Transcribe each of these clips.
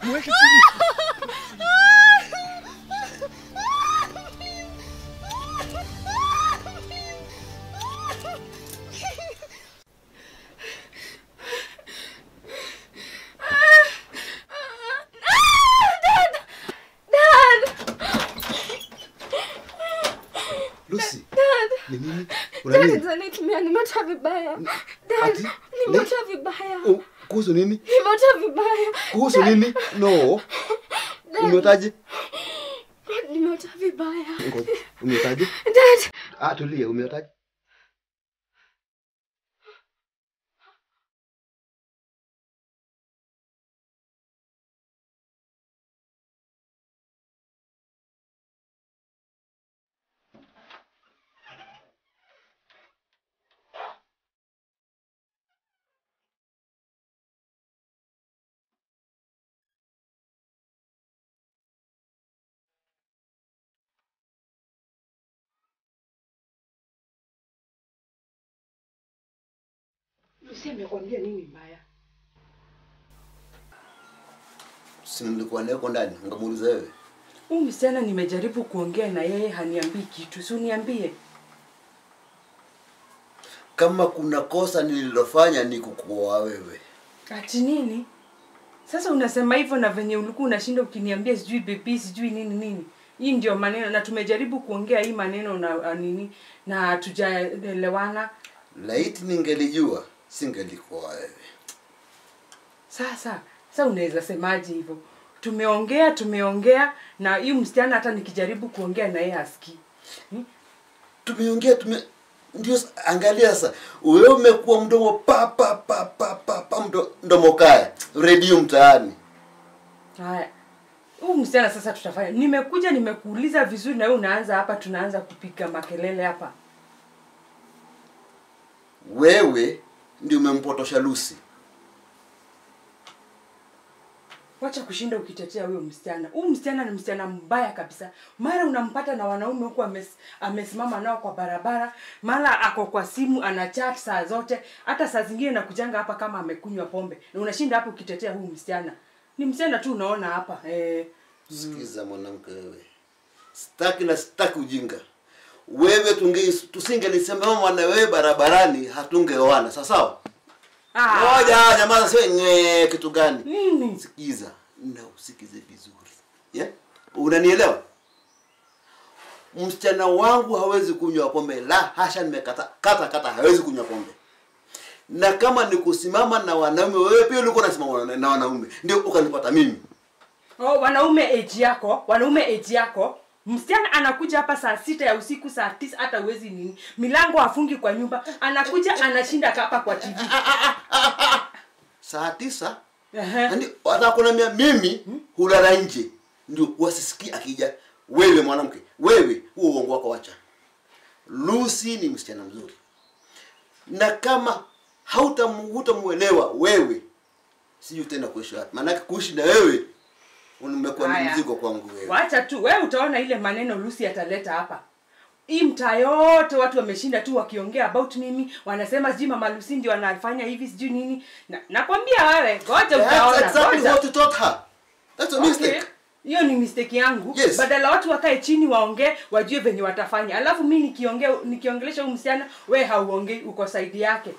Mweke chini. Dad! Lucy. Dad. Ni nini? Dad, nimeota vibaya. Dad, nimeota vibaya. Kuhusu nini? Nimeota vibaya. Kuhusu nini? No. Umeotaje? Nimeota vibaya. Ngoja. Umeotaje? Dad. Ah, tulia, umeotaje? Lucy amekwambia nini mbaya? Si nilikuwa naye huko ndani, ungemuuliza wewe. Huyu msichana nimejaribu kuongea na yeye haniambii kitu. Si uniambie. Kama kuna kosa nililofanya ni kukuoa wewe. Ati nini? Sasa unasema hivyo na venye ulikuwa unashinda ukiniambia sijui baby sijui nini nini. Hii ndio maneno na tumejaribu kuongea hii maneno na nini na hatujaelewana. Laiti ningelijua singelikuwa wewe. Sasa unaweza semaje hivyo? Tumeongea na huyu msichana hata nikijaribu kuongea na yeye hasikii. Tumeongea ndio angalia sasa. Wewe umekuwa mdomo pa pa pa pa pa pa mdomo kaya. Radio mtaani. Haya. Huyu msichana sasa tutafanya. Nimekuja nimekuuliza vizuri na wewe unaanza hapa tunaanza kupiga makelele hapa. Wewe ndio umempotosha Lucy. Wacha kushinda ukitetea huyo msichana. Huyu msichana ni msichana mbaya kabisa. Mara unampata na wanaume huko amesimama nao kwa barabara, mara ako kwa simu ana chat saa zote, hata saa zingine nakujanga hapa kama amekunywa pombe. Na unashinda hapo ukitetea huyu msichana. Ni msichana tu unaona hapa. Sikiza mwanamke wewe. Sitaki na sitaki ujinga. Wewe tusingelisimama na wewe barabarani hatungeoana. Sawa sawa? Ngoja jamaa sio nye kitu gani? Nini? Sikiza na usikize vizuri. Yeah? Unanielewa? Msichana wangu hawezi kunywa pombe. La hasha, nimekata kata hawezi kunywa pombe. Na kama ni kusimama na wanaume, wewe pia ulikuwa unasimama na wanaume. Ndio ukanipata mimi. Oh, wanaume age yako, wanaume age yako. Msichana anakuja hapa saa 6 ya usiku, saa 9 hata uwezi nini. Milango hafungi kwa nyumba. Anakuja anashinda hapa kwa TV. Saa 9? Ndio hata kuna mimi hulala nje. Ndio wasisikie akija. Wewe mwanamke, wewe huo uongo wako wacha. Lucy ni msichana mzuri. Na kama hautamuelewa wewe, sijui tena kuishi wapi. Maana kuishi na wewe umekuwa ni mzigo kwangu wewe. Wacha tu, wewe utaona ile maneno Lucy ataleta hapa. Hii mtaa yote watu wameshinda tu wakiongea about mimi, wanasema sijui mama Lucy ndio anafanya hivi sijui nini. Na nakwambia wewe, ngoja utaona. That's exactly what you taught her. That's a mistake. Hiyo ni mistake yangu. Yes. Badala watu wakae chini waongee, wajue venye watafanya. Alafu mimi nikiongea nikiongelesha huyu msichana, wewe hauongei, uko side yake.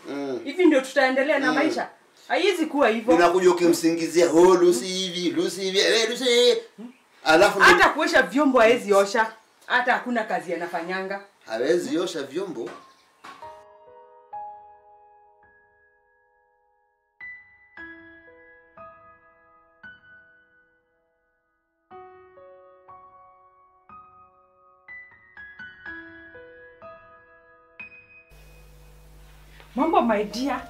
Hivi ndio tutaendelea na maisha. Haiwezi kuwa hivyo. Unakuja ukimsingizia, "Oh, Lucy hivi, Lucy hivi, Lucy." Alafu hata kuosha vyombo hawezi osha. Hata hakuna kazi anafanyanga. Hawezi osha vyombo. Mambo my dear.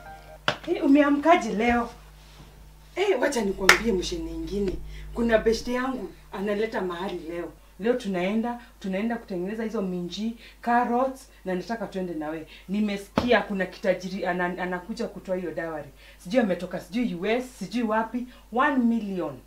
Hey, umeamkaje leo? Hey, wacha nikwambie mshene nyingine. Kuna beshte yangu analeta mahali leo. Leo tunaenda kutengeneza hizo minji, carrots na nataka tuende na wewe. Nimesikia kuna kitajiri anakuja kutoa hiyo dowry. Sijui ametoka sijui US, sijui wapi, 1 million.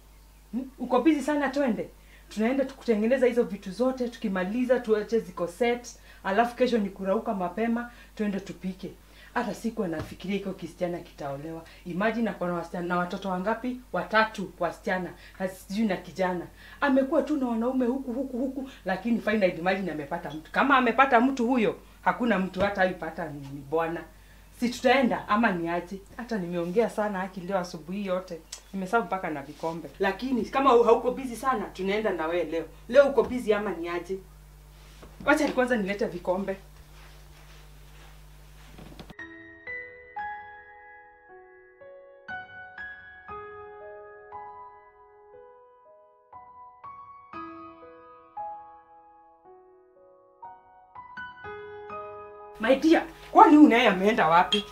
Uko busy sana, twende. Tunaenda tukutengeneza hizo vitu zote, tukimaliza tuache ziko set, alafu kesho ni kurauka mapema, tuende tupike. Hata siku anafikiria iko kisichana kitaolewa. Imagine ako na wasichana na watoto wangapi? Watatu wasichana. Sijui na kijana. Amekuwa tu na wanaume huku huku huku, lakini finally imagine amepata mtu. Kama amepata mtu huyo, hakuna mtu hata aipata ni bwana. Si tutaenda ama niaje? Hata nimeongea sana haki leo asubuhi yote. Nimesahau mpaka na vikombe. Lakini kama hauko busy sana, tunaenda na wewe leo. Leo uko busy ama niaje? Wacha kwanza nilete vikombe. My dear, kwani huyu naye ameenda wapi?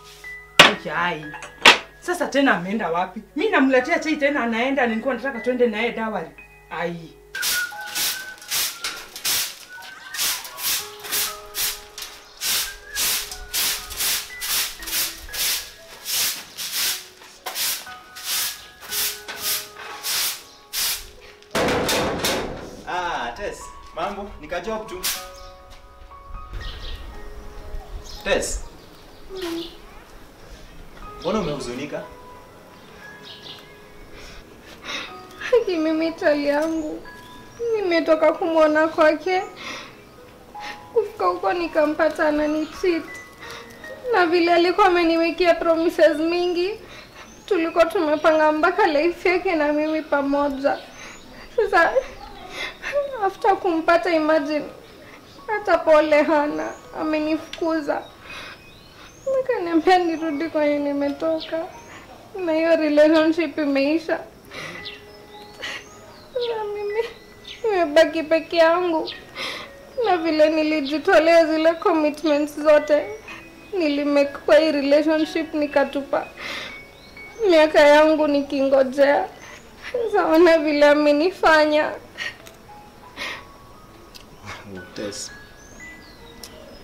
Chai. Sasa tena ameenda wapi? Mimi namletea chai tena anaenda, nilikuwa nataka twende naye dowry. Ai. Ah, Tess, mambo, nika job tu. Tess. Mbona umehuzunika? Haki mimi tali yangu. Nimetoka kumuona kwake. Kufika huko nikampata ananicheat. Na vile alikuwa ameniwekea promises mingi, tulikuwa tumepanga mpaka life yake na mimi pamoja. Sasa after kumpata, imagine hata pole hana, amenifukuza. Akaniambia nirudi kwenye nimetoka. Na hiyo relationship imeisha. Na mimi nimebaki peke yangu. Na vile nilijitolea zile commitments zote nilimake kwa hii relationship, nikatupa miaka yangu nikingojea. Sasa vile amenifanya. Tess,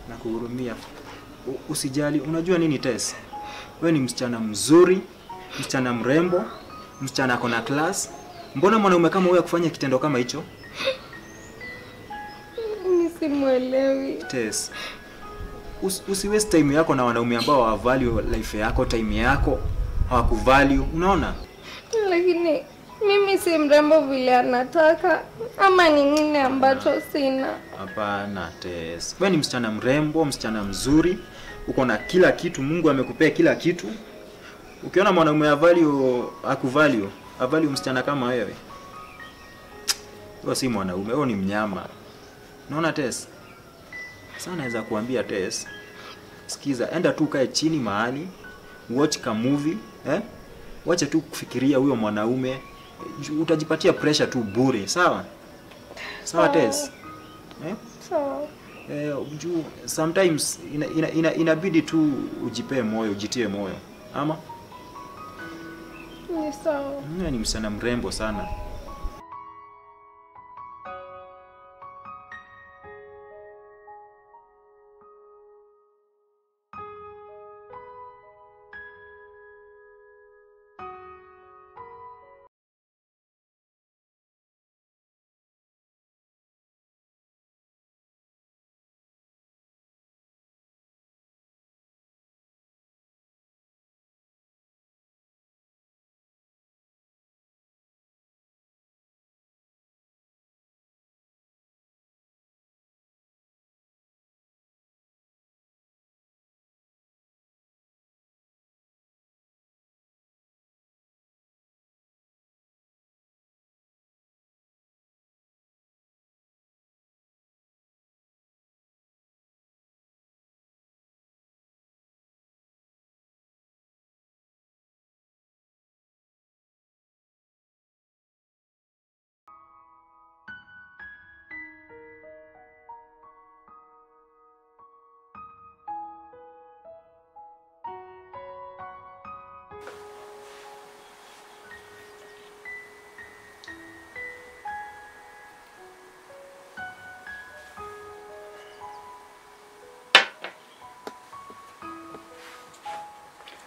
nakuhurumia. Usijali, unajua nini Tess? Wewe ni msichana mzuri, msichana mrembo, msichana ako na class. Mbona mwanaume kama huyo akufanya kitendo kama hicho? Mimi simuelewi. Tess, usi waste time yako na wanaume ambao hawavalue life yako, time yako, hawakuvalue, unaona? Lakini mimi si mrembo vile anataka, ama ni nini ambacho sina? Hapana Tess. Wewe ni msichana mrembo, msichana mzuri, uko na kila kitu, Mungu amekupea kila kitu. Ukiona mwanaume avalue, akuvalue, avalue msichana kama wewe, wewe si mwanaume, wewe ni mnyama. Unaona Tess? Sasa naweza kuambia Tess, sikiza, enda tu kae chini mahali, watch ka movie, eh? Wacha tu kufikiria huyo mwanaume, utajipatia pressure tu bure, sawa? Sawa Tess? Eh? Sawa. Sometimes inabidi tu ujipee moyo, ujitie moyo. Ama? Ni sawa. Ni msichana mrembo sana.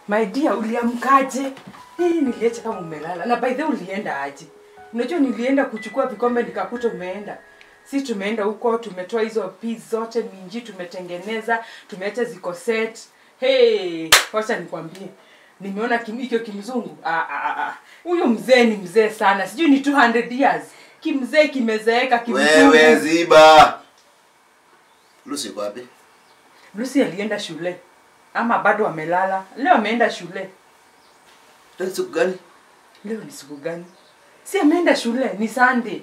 My dear, uliamkaje? Hii niliacha kama umelala. Na by the way ulienda aje? Unajua nilienda kuchukua vikombe nikakuta umeenda. Si tumeenda huko, tumetoa hizo peas zote minji, tumetengeneza, tumeacha ziko set. Hey, wacha nikwambie. Nimeona hicho kimzungu. Huyo mzee ni mzee sana. Sijui ni 200 years. Kimzee kimezeeka kimzungu. Wewe ziba. Lucy yuko wapi? Lucy alienda shule. Ama bado amelala. Leo ameenda shule. Leo ni siku gani? Leo ni siku gani? Si ameenda shule, ni Sunday.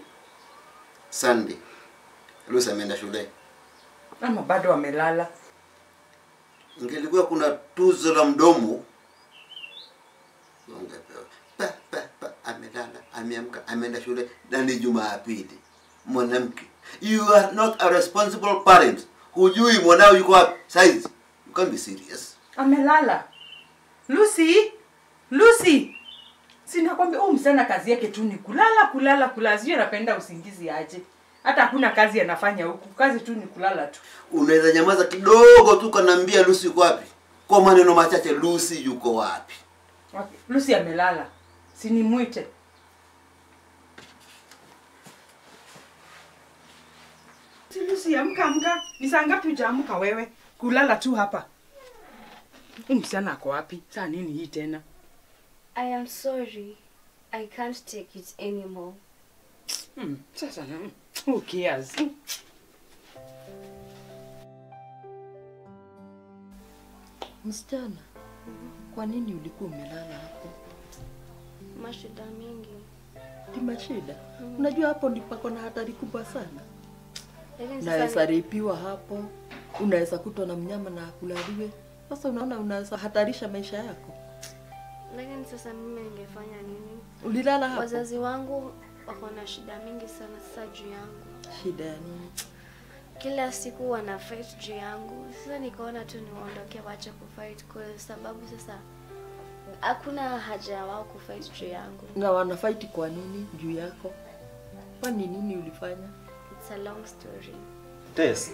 Sunday. Lucy ameenda shule. Ama bado amelala. Ingelikuwa kuna tuzo la mdomo. Ungepewa. Pa pa pa, amelala, ameamka, ameenda shule na ni Jumapili. Mwanamke, you are not a responsible parent. Hujui mwanao yuko wapi size. You can't be serious. Amelala. Lucy, Lucy. Sina kwambia huyu msichana kazi yake tu ni kulala, kulala, kulala. Sijui anapenda usingizi aje. Hata hakuna kazi anafanya huku. Kazi tu ni kulala tu. Unaweza nyamaza kidogo tu kaniambia Lucy yuko wapi? Kwa maneno machache, Lucy yuko wapi? Okay. Lucy amelala. Si nimuite. Lucy, amka amka. Ni saa ngapi hujaamka wewe? Kulala tu hapa. Huyu msichana ako wapi? Saa nini hii tena? I am sorry. I can't take it anymore. Sasa who cares? Msichana, kwa nini ulikuwa umelala hapo? Mashida mingi. Ni mashida? Unajua hapo ndipo kuna hatari kubwa sana. Unaweza repiwa hapo, unaweza kutwa na mnyama na akulaliwe. Sasa unaona unaweza hatarisha maisha yako. Lakini sasa mimi ningefanya nini? Ulilala hapo? Wazazi wangu wako na shida mingi sana sasa juu yangu. Shida ya nini? Kila siku wana fight juu yangu. Sasa nikaona tu niondoke waache kufight kwa sababu sasa hakuna haja wao kufight juu yangu. Na wana fight kwa nini juu yako? Kwa nini ulifanya? It's a long story. Tess,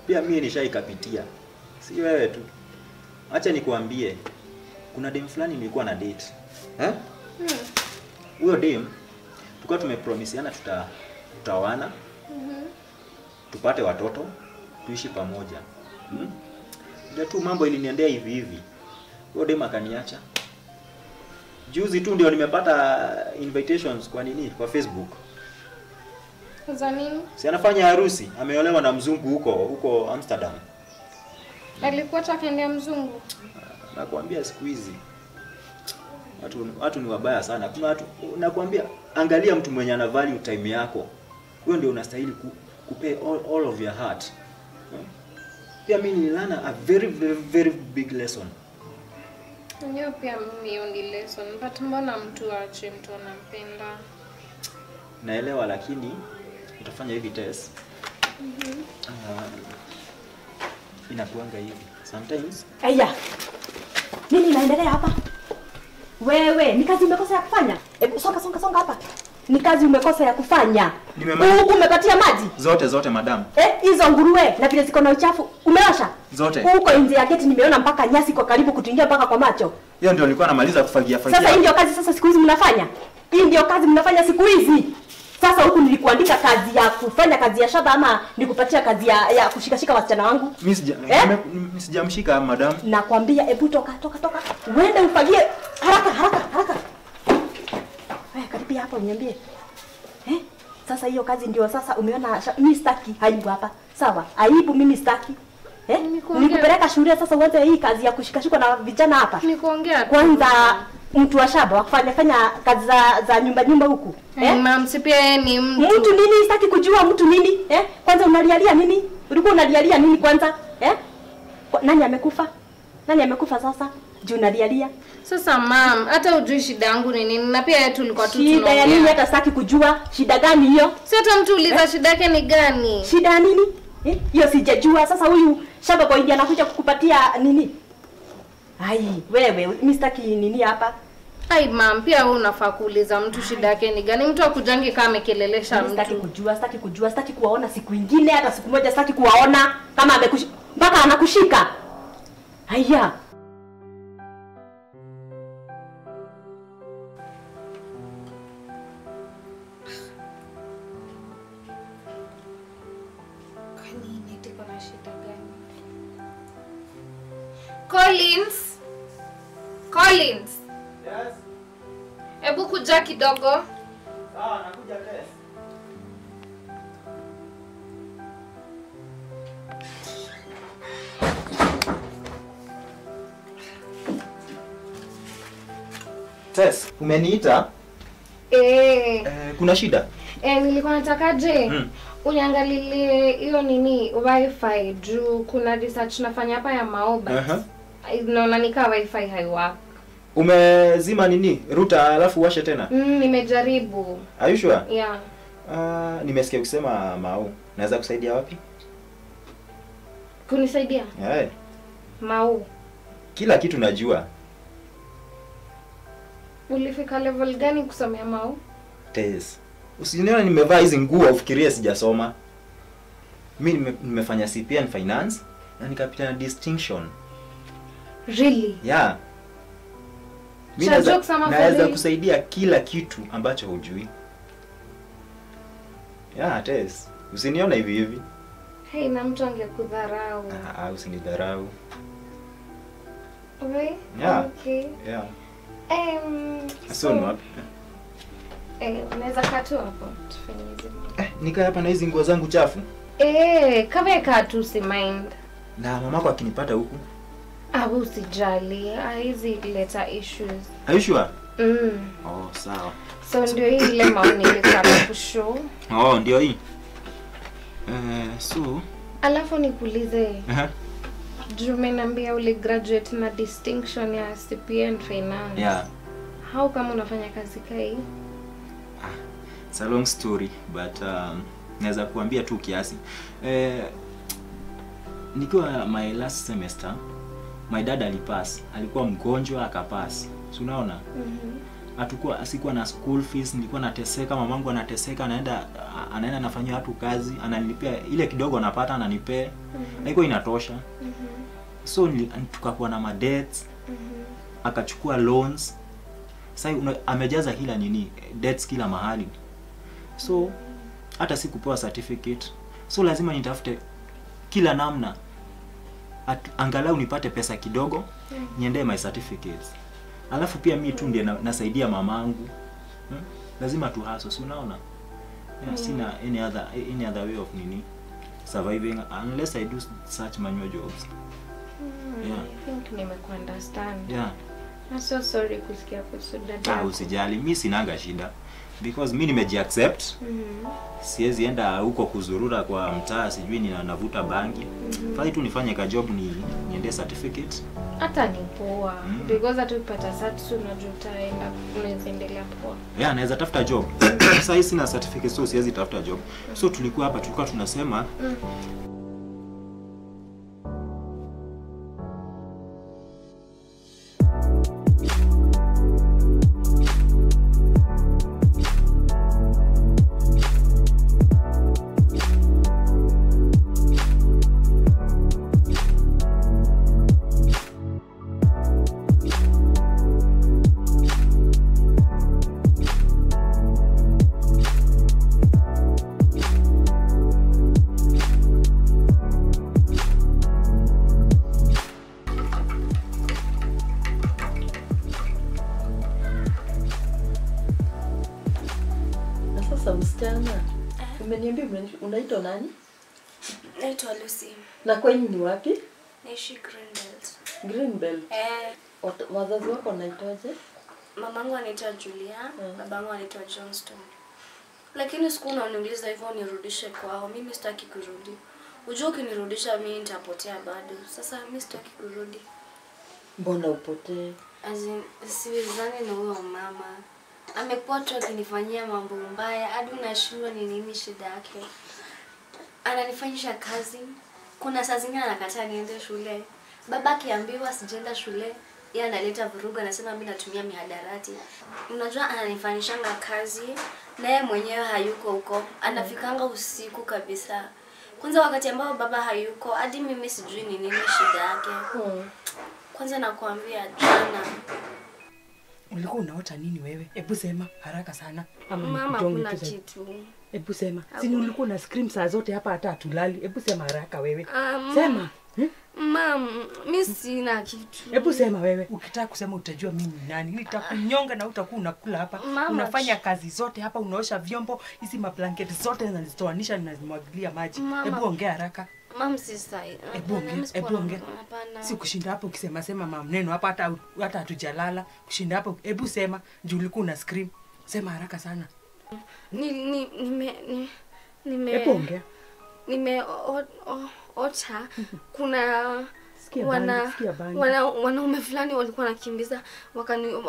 pia mimi nishaikapitia. Si wewe tu. Acha nikuambie. Kuna dem fulani nilikuwa na date. Eh? Huyo dem tulikuwa tumepromisiana tutaoana. Tupate watoto, tuishi pamoja. Ndio tu mambo iliniendea hivi hivi. Huyo dem akaniacha. Juzi tu ndio nimepata invitations kwa nini? Kwa Facebook. Za nini? Si anafanya harusi, ameolewa na mzungu huko Amsterdam. Alikuwa ataendea mzungu. Nakwambia siku hizi watu ni wabaya sana. Kuna watu nakwambia, angalia mtu mwenye ana value time yako. Huyo ndio unastahili kupay all of your heart. Pia mimi nililana a very very very big lesson. Ndio pia mimi ni lesson. But mbona mtu aache mtu anampenda? Naelewa, lakini utafanya hivi test. Inakuanga hivi. Sometimes. Aya. Nini inaendelea hapa? Wewe, ni kazi umekosa ya kufanya? Hebu songa songa songa hapa. Ni kazi umekosa ya kufanya. Huku umepatia maji? Zote zote madam. Hizo nguruwe na vile ziko na uchafu umeosha? Zote. Huko nje ya geti nimeona mpaka nyasi kwa karibu kutuingia mpaka kwa macho. Hiyo ndio nilikuwa namaliza kufagia fagia. Sasa hii ndio kazi sasa siku hizi mnafanya? Hii ndio kazi mnafanya siku hizi? Sasa huku nilikuandika kazi ya kufanya kazi ya shaba ama nikupatia kazi ya kushikashika wasichana wangu? Mimi sijamshika madam. Nakwambia hebu toka toka toka. Uende ufagie haraka haraka haraka. Wewe karibia hapa uniambie. Sasa hiyo kazi ndio sasa umeona mimi sitaki aibu hapa. Sawa? Aibu mimi sitaki. Nikupeleka shule sasa uanze hii kazi ya kushikashika na vijana hapa. Nikuongea kwanza mtu wa shaba wakufanya fanya kazi za nyumba nyumba huku. Ma'am, si pia yeye ni mtu. Mtu nini? Sitaki kujua mtu nini? Kwanza unalialia nini? Ulikuwa unalialia nini kwanza? Nani amekufa? Nani amekufa sasa? Juu unalialia. Sasa ma'am, hata hujui shida yangu ni nini na pia yetu tulikuwa tu tunaongea. Shida ya nini hata sitaki kujua? Shida gani hiyo? Si hata mtu uliza shida yake ni gani? Shida ya nini? Hiyo sijajua. Sasa huyu shaba boy ndiye anakuja kukupatia nini? Ai, wewe mimi sitaki nini hapa. Ai ma'am, pia wewe unafaa kuuliza mtu shida yake ni gani. Mtu akujange kama amekelelesha mtu. Sitaki kujua, sitaki kujua, sitaki kuwaona siku nyingine hata siku moja sitaki kuwaona kama amekushika mpaka anakushika. Haya. shida gani. Collins. Collins. Yes. Hebu kuja kidogo. Sawa, nakuja Tess. Tess, umeniita? Kuna shida? Nilikuwa nataka je, uniangalilie hiyo nini wifi juu kuna research nafanya hapa ya maoba. Naona nika wifi haiwork. Umezima nini? Router alafu washe tena? Nimejaribu. Are you sure? Yeah. Nimesikia ukisema Mau. Naweza kusaidia wapi? Kunisaidia? Yeah. Mau. Kila kitu najua. Ulifika level gani kusomea Mau? Tess. Usinione nimevaa hizi nguo ufikirie sijasoma. Mimi nimefanya CPN Finance na nikapita na distinction. Really? Yeah. Mimi naweza kusaidia kila kitu ambacho hujui. Yeah, Tess. Usinione hivi hivi. Hey, na mtu angekudharau. Usinidharau. Okay. Yeah. Okay. Yeah. So ni wapi? Unaweza kaa tu hapo tufanye hizi. Nikae hapa na hizi nguo zangu chafu? Kama kaa tu si mind. Na mamako akinipata huku? Usijali. Hizi leta issues. Are you sure? Oh, sawa. So ndio hii ile maoni nilikuwa nakushow. Oh, ndio hii. So alafu nikuulize. Juu umeniambia uli graduate na distinction ya CPN Finance. Yeah. How kama unafanya kazi kai? It's a long story but naweza kuambia tu kiasi. Nikiwa my last semester, my dad alipass. Alikuwa mgonjwa akapass. Si unaona? Sikuwa na school fees, nilikuwa nateseka, mamangu anateseka, anaenda anafanyia watu kazi, ananilipia ile kidogo anapata ananipea. Haikuwa inatosha. So tukakuwa na madebts. Akachukua loans. Sasa amejaza kila nini, debts kila mahali. So hata sikupewa certificate. So lazima nitafute kila namna angalau nipate pesa kidogo niendee my certificates. Alafu pia mimi tu ndiye nasaidia mamangu. Lazima tu hustle, si unaona? Yeah, sina any other way of nini surviving unless I do such manual jobs. Yeah. I think nimekuunderstand. Yeah. I'm so sorry kusikia kuhusu dada. Usijali, mimi sinanga shida because mimi nimejiaccept. Siwezi enda huko kuzurura kwa mtaa, sijui ninavuta bangi. Fai tu nifanye ka job niende certificate. Hata ni poa. Because hata ukipata cert unajua utaenda unaweza endelea poa. Yeah, naweza tafuta job. Sasa hii sina certificate so siwezi tafuta job. So tulikuwa hapa tulikuwa tunasema Umeniambia unaitwa nani? Naitwa Lucy. Na kwenyu ni wapi? Naishi Greenbelt. Greenbelt? Wazazi wako wanaitwaje? Mamangu anaitwa Julia, babangu anaitwa Johnston. Lakini siku unaniuliza hivyo nirudishe kwao, mimi sitaki kurudi. Unajua ukinirudisha mimi nitapotea bado. Sasa mimi sitaki kurudi. Mbona upotee? As in, siwezani na huyo mama. Amekuwa tu akinifanyia mambo mbaya, hadi unashindwa ni nini shida yake. Ananifanyisha kazi. Kuna saa zingine anakataa niende shule. Baba akiambiwa sijaenda shule, yeye analeta vurugu, anasema mimi natumia mihadarati. Unajua ananifanyishanga kazi na yeye mwenyewe hayuko huko. Anafikanga usiku kabisa. Kwanza wakati ambao baba hayuko, hadi mimi sijui ni nini shida yake. Kwanza nakuambia jana Ulikuwa unaota nini wewe? Hebu sema haraka sana. Ama mama kuna kitu. Hebu sema. Si ulikuwa una scream saa zote hapa hata hatulali. Hebu sema haraka wewe. Sema. Mam, mimi sina kitu. Hebu sema wewe. Ukitaka kusema utajua mimi ni nani. Nitakunyonga na utakuwa unakula hapa. Mama, unafanya kazi zote hapa, unaosha vyombo, hizi mablanketi zote nazitoanisha nazimwagilia maji. Hebu ongea haraka. Mam, si sahi. Hebu ongea, hebu ongea. Si kushinda hapo ukisema sema maneno hapa hata hatujalala. Kushinda hapo, hebu sema juu ulikuwa una scream. Sema haraka sana. Nime Hebu ongea. Nime ota kuna wanaume fulani walikuwa wanakimbiza,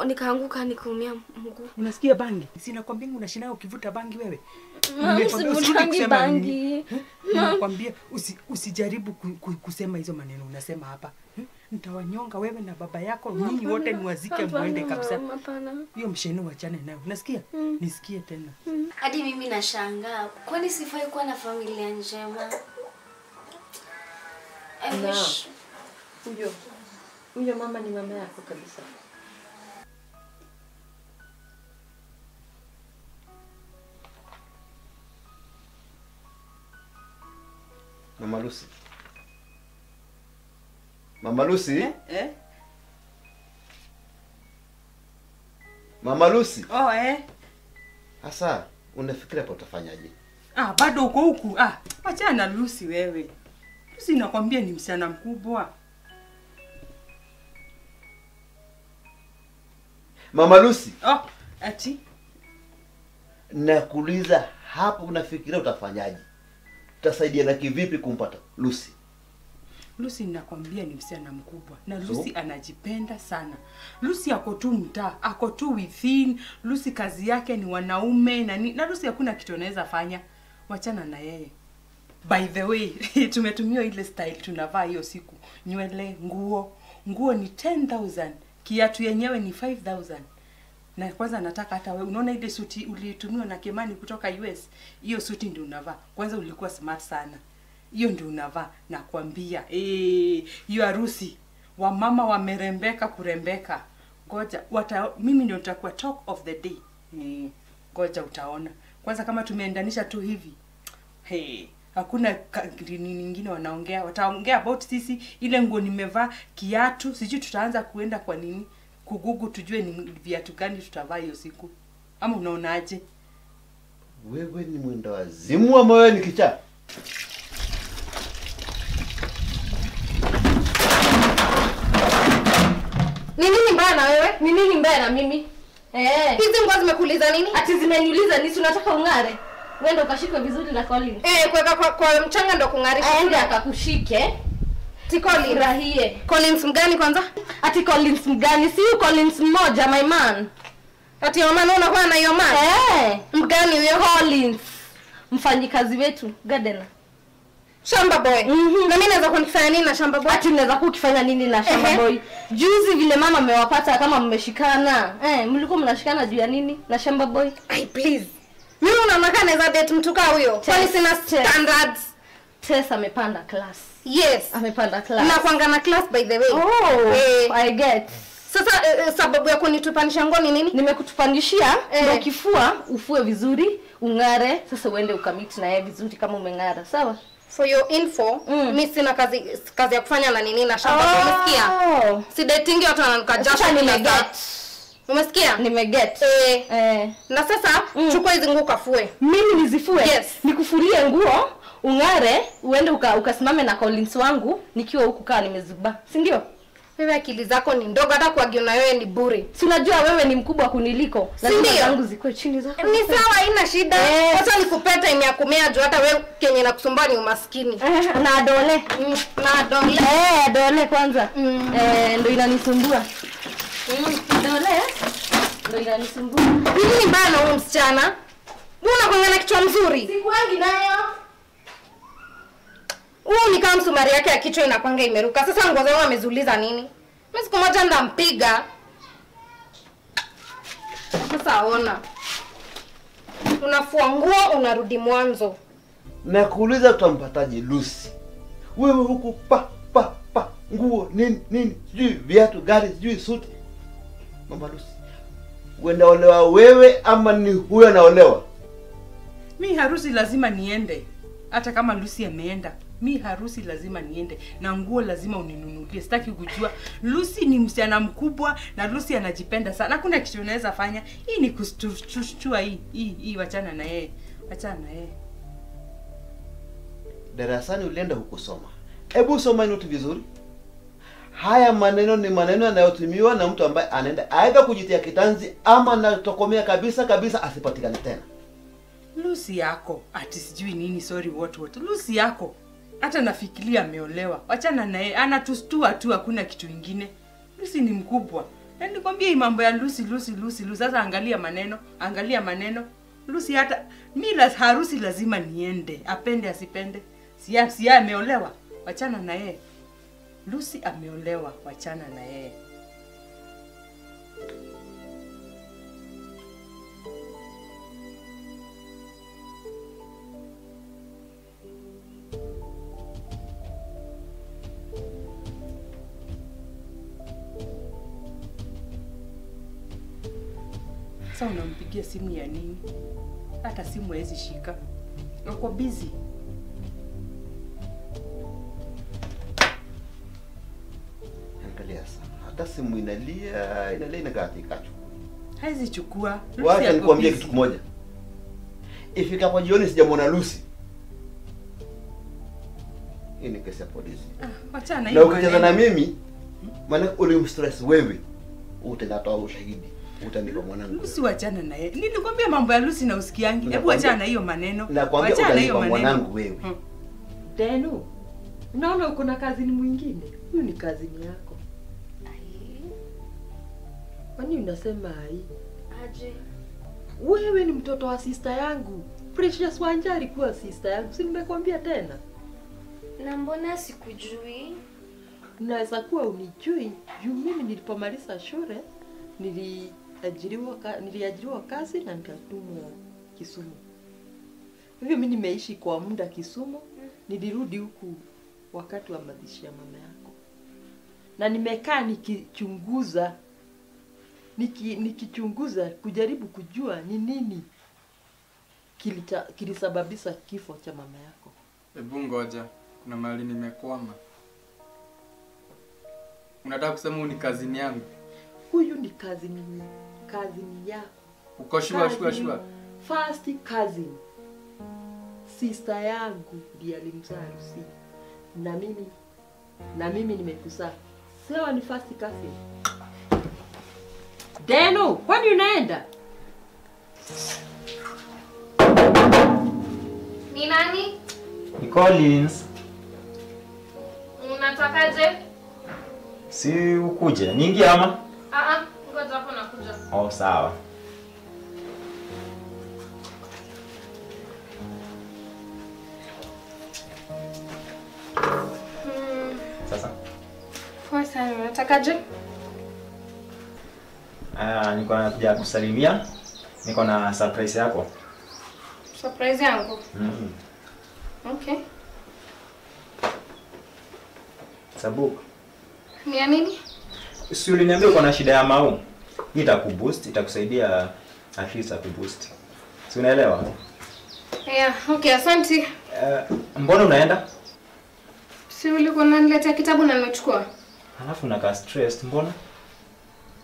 nikaanguka nikaumia mguu. Unasikia bangi? Si nakwambia unashinda ukivuta bangi wewe. Nimekwambia bangi. Nakwambia usijaribu kusema hizo maneno unasema hapa. Nitawanyonga wewe na baba yako, nyinyi wote niwazike muende kabisa. Hiyo msheno wachane nayo. Unasikia? Nisikie tena. Hadi mimi nashangaa. Kwani sifai kuwa na familia njema? I wish. Huyo mama ni mama yako kabisa. Mama Lucy. Mama Lucy? Eh? Mama Lucy. Oh, eh. Sasa unafikiria hapo utafanyaje? Ah, bado uko huku. Ah, achana na Lucy wewe. Lucy nakwambia ni msichana mkubwa. Mama Lucy. Oh, ati nakuuliza hapo unafikiria utafanyaje? Utasaidia na kivipi kumpata Lucy? Lucy nakwambia ni msichana mkubwa na Lucy anajipenda sana. Lucy ako tu mtaa, ako tu within. Lucy kazi yake ni wanaume na Lucy hakuna kitu anaweza fanya. Wachana na yeye. By the way, tumetumia ile style tunavaa hiyo siku. Nywele, nguo. Nguo ni 10,000. Kiatu yenyewe ni 5,000. Na kwanza nataka hata wewe unaona ile suti ulitumiwa na Kimani kutoka US, hiyo suti ndio unavaa. Kwanza ulikuwa smart sana. Hiyo ndio unavaa, nakwambia. Hiyo harusi wamama wamerembeka kurembeka. Ngoja mimi ndio nitakuwa talk of the day. Ngoja utaona. Kwanza kama tumeendanisha tu hivi. Hey, hakuna nini nyingine wanaongea. Wataongea about sisi, ile nguo nimevaa, kiatu, sijui tutaanza kuenda kwa nini? Kugugu tujue ni viatu gani tutavaa hiyo siku. Ama unaonaje? Wewe ni mwenda wazimu ama wewe ni kichaa? Ni nini mbaya na wewe? Ni nini mbaya na mimi? Eh. Hizi nguo zimekuuliza nini? Ati zimeniuliza nini? Unataka ung'are? Wewe ukashikwe vizuri na Colin. Kuweka kwa mchanga ndo kung'arisha. Aende akakushike. Ati Collins. Furahie. Collins mgani kwanza? Ati Collins mgani? Si huyu Collins mmoja my man. Ati your man unakuwa na your man? Eh. Mgani huyo? Collins. Mfanyikazi wetu, gardener. Shamba boy. Na mimi naweza kunifanya nini na shamba boy? Ati unaweza kukifanya nini na shamba boy? Juzi vile mama amewapata kama mmeshikana. Mlikuwa mnashikana juu ya nini na shamba boy? Ai please. Mimi unaona kama naweza date mtu kama huyo? Kwani sina standards? Tess amepanda class. Yes, amepanda class. Na kuanga na class by the way. Oh, I get. Sasa sababu ya kunitupanisha nguo ni nini? Nimekutupanishia ndio kifua ufue vizuri, ung'are, sasa uende ukamit na yeye vizuri kama umeng'ara, sawa? For your info, mimi sina kazi ya kufanya na nini na shamba. Umesikia? Si dating watu wananuka jasho. Nimeget. Umesikia? Nimeget. Na sasa chukua hizi nguo kafue. Mimi nizifue? Yes. Nikufulie nguo, ung'are, uende ukasimame na Collins wangu nikiwa huku kaa nimezuba. Si ndio? Wewe akili zako ni ndogo, hata kuagiona wewe ni bure. Si unajua wewe ni mkubwa kuniliko. Lazima zangu zikue chini zako. Ni sawa, haina shida. Wacha nikupe time ya kumea juu hata wewe kenye nakusumbua ni umaskini. Na adole. Na adole. Adole kwanza. Ndio inanisumbua. Adole. Ndio inanisumbua. Mimi ni mbaya na huyu msichana. Wewe unakuanga na kichwa mzuri. Sikuangi nayo. Huyu ni kama msumari yake ya kichwa inakwanga imeruka. Sasa nguo zangu amezuliza nini? Mimi siku moja ndampiga. Sasa ona. Unafua nguo unarudi mwanzo. Nakuuliza utampataje Lucy? Wewe huku pa pa pa nguo nini nini, sijui viatu, gari, sijui suti. Mama Lucy, Uenda olewa wewe ama ni huyo anaolewa? Mi harusi lazima niende. Hata kama Lucy ameenda, mi harusi lazima niende na nguo lazima uninunulie. Sitaki kujua. Lucy ni msichana mkubwa na Lucy anajipenda sana. Hakuna kitu unaweza fanya. Hii ni kushtua hii. Hii wachana na yeye. Wachana na yeye. Darasani ulienda hukusoma. Hebu soma noti vizuri. Haya maneno ni maneno yanayotumiwa na mtu ambaye anaenda aidha kujitia kitanzi ama anatokomea kabisa kabisa asipatikane tena. Lucy yako ati sijui nini, sorry what. Lucy yako hata nafikiria ameolewa. Wachana na yeye, anatustua tu, hakuna kitu kingine. Lucy ni mkubwa. Na nikwambia hii mambo ya Lucy. Sasa angalia maneno. Lucy hata mimi harusi lazima niende, apende asipende. Si ameolewa. Wachana na yeye. Lucy ameolewa, wachana na yeye. Sasa unampigia simu ya nini? Hata simu haiwezi shika. Uko busy. Angalia sasa. Hata simu inalia inakatika. Haizi chukua. Wacha nikwambie kitu kimoja. Ifika kwa jioni sijamuona Lucy. Hii ni kesi ya polisi. Wachana hiyo. Na ukicheza na mimi, maana ulimstress wewe. Utatoa ushahidi. Utanipa mwanangu. Lucy wachana na yeye. Nilikwambia mambo ya Lucy na usikiangi. Hebu achana na hiyo maneno. Nakwambia utanipa mwanangu wewe. Deno, unaona uko na kazini mwingine? Huyu ni kazini yako. Ai. Kwani unasema ai? Aje. Wewe ni mtoto wa sister yangu. Precious Wanja alikuwa sister yangu. Si nimekwambia tena? Na mbona sikujui? Unaweza kuwa unijui. Juu mimi nilipomaliza shule niliajiriwa kazi na nikatumwa Kisumu. Hivyo mimi nimeishi kwa muda Kisumu. Nilirudi huku wakati wa mazishi ya mama yako. Na nimekaa nikichunguza nikichunguza kujaribu kujua ni nini kilisababisha kifo cha mama yako. Hebu ngoja, kuna mahali nimekwama. Unataka kusema huyu ni kazini yangu? Huyu ni kazini yako. Uko sure? First cousin. Sister yangu ndiye alimzaa Lucy. Na mimi nimekuzaa. Sawa, ni first cousin. Deno, kwani unaenda? Ni nani? Ni Collins. Unatakaje? Si ukuje. Niingie ama? Ngoja hapo nakuja. Oh, sawa. Sasa. Poa sana. Unatakaje? Niko nakuja kusalimia. Niko na surprise yako. Surprise yangu? Okay. Sabu. Ni ya nini? Si uliniambia uko na shida ya mau. Hii itakuboost, itakusaidia at least akuboost. Si unaelewa? Yeah, okay, asante. Mbona unaenda? Si ulikuwa unaniletea kitabu na nimechukua. Alafu unakaa stressed, mbona?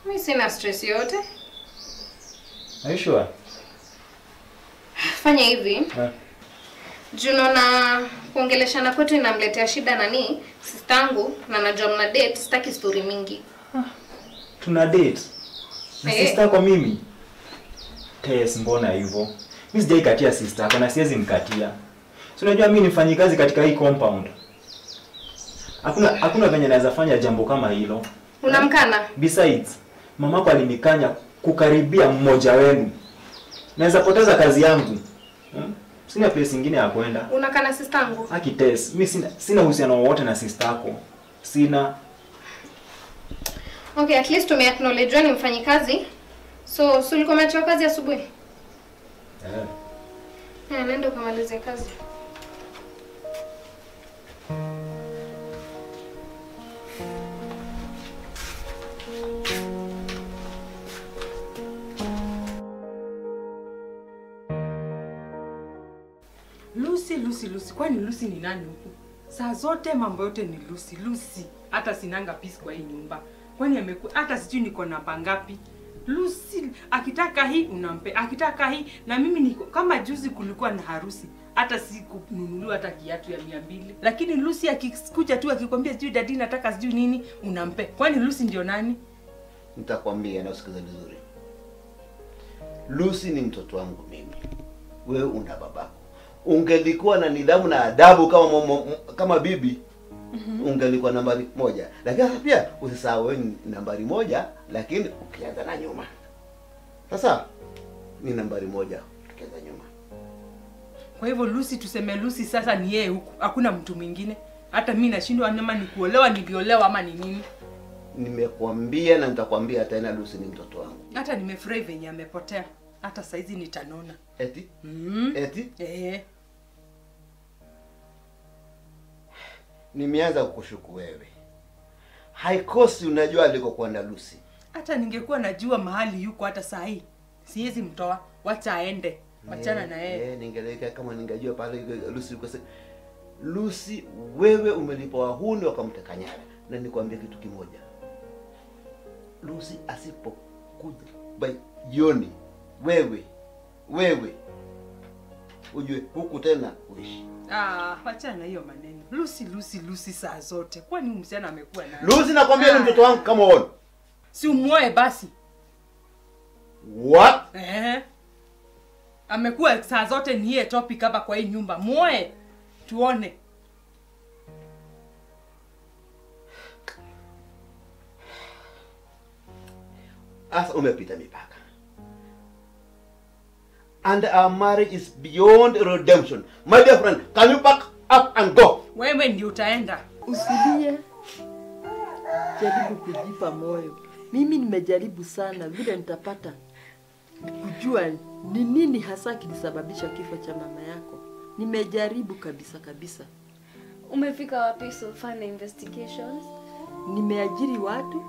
Mimi sina stress yote. Are you sure? Fanya hivi. Juu naona kuongeleshana kwetu inamletea shida nani? Sistangu na najua mna date, sitaki story mingi. Tuna date? Na sister yako mimi? Tess, mbona hivyo? Mimi sijaikatia sister yako na siwezi mkatia. Si unajua mimi ni mfanyikazi katika hii compound. Hakuna venye naweza fanya jambo kama hilo. Unamkana? Besides, mamako alinikanya kukaribia mmoja wenu. Naweza poteza kazi yangu. Sina place nyingine ya kwenda. Unakana sister yangu? Aki Tess, mimi sina uhusiano wowote na sister yako. Sina. Okay, at least tume acknowledge wewe ni mfanyikazi. So, si ulikuwa umeachiwa kazi asubuhi? Eh. Nenda ukamalize kazi. Lucy, Lucy, Lucy. Kwani Lucy ni nani huku? Saa zote mambo yote ni Lucy, Lucy. Hata sinanga peace kwa hii nyumba. Kwani amekuwa hata sijui niko namba ngapi. Lucy akitaka hii unampe, akitaka hii na mimi niko kama juzi kulikuwa na harusi. Hata sikununuliwa hata kiatu ya 200. Lakini Lucy akikuja tu akikwambia sijui daddy nataka sijui nini unampe. Kwani Lucy ndio nani? Nitakwambia na usikize vizuri. Lucy ni mtoto wangu mimi. Wewe una babako. Ungelikuwa na nidhamu na adabu kama kama bibi, ungelikuwa nambari 1. Lakini pia usisahau wewe ni nambari 1, lakini ukianza na nyuma. Sasa ni nambari 1 ukianza nyuma. Kwa hivyo Lucy, tuseme Lucy sasa ni yeye huku, hakuna mtu mwingine. Hata mimi nashindwa ama ni kuolewa niliolewa ama ni nini. Nimekuambia na nitakwambia tena, Lucy ni mtoto wangu. Hata nimefurahi venye amepotea. Hata saizi nitanona. Eti? Eti? Eh. Nimeanza kukushuku wewe. Haikosi unajua alikokuwa na Lucy. Hata ningekuwa najua mahali yuko hata saa hii siwezi mtoa, wacha aende. Wachana na yeye. Ningeleka kama ningejua pale Lucy yuko. Lucy wewe umelipa wahuni wakamteka nyara. Na nikwambie kitu kimoja. Lucy asipokuja by jioni, wewe ujue huku tena uishi. Wachana na hiyo maneno. Lucy, Lucy, Lucy saa zote. Kwani msichana amekuwa nani? Lucy nakwambia ni mtoto wangu kama on. Si umuoe basi. What? Amekuwa saa zote ni yeye topic hapa kwa hii nyumba. Muoe tuone. Asa umepita mipaka. And our marriage is beyond redemption. My dear friend, can you pack up and go? Wewe ndio utaenda. Usilie. Jaribu kujipa moyo. Mimi nimejaribu sana vile nitapata kujua ni nini hasa kilisababisha kifo cha mama yako. Nimejaribu kabisa kabisa. Umefika wapi so far na investigations? Nimeajiri watu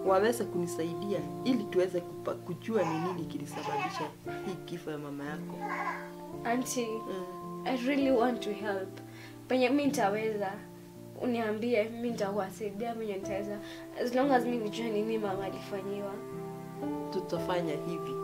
waweze kunisaidia ili tuweze kujua ni nini kilisababisha hii kifo ya mama yako. Auntie, I really want to help. Penye mimi nitaweza, uniambie mimi nitakuwasaidia penye nitaweza. As long as mimi nijue nini mama alifanyiwa. Tutafanya hivi.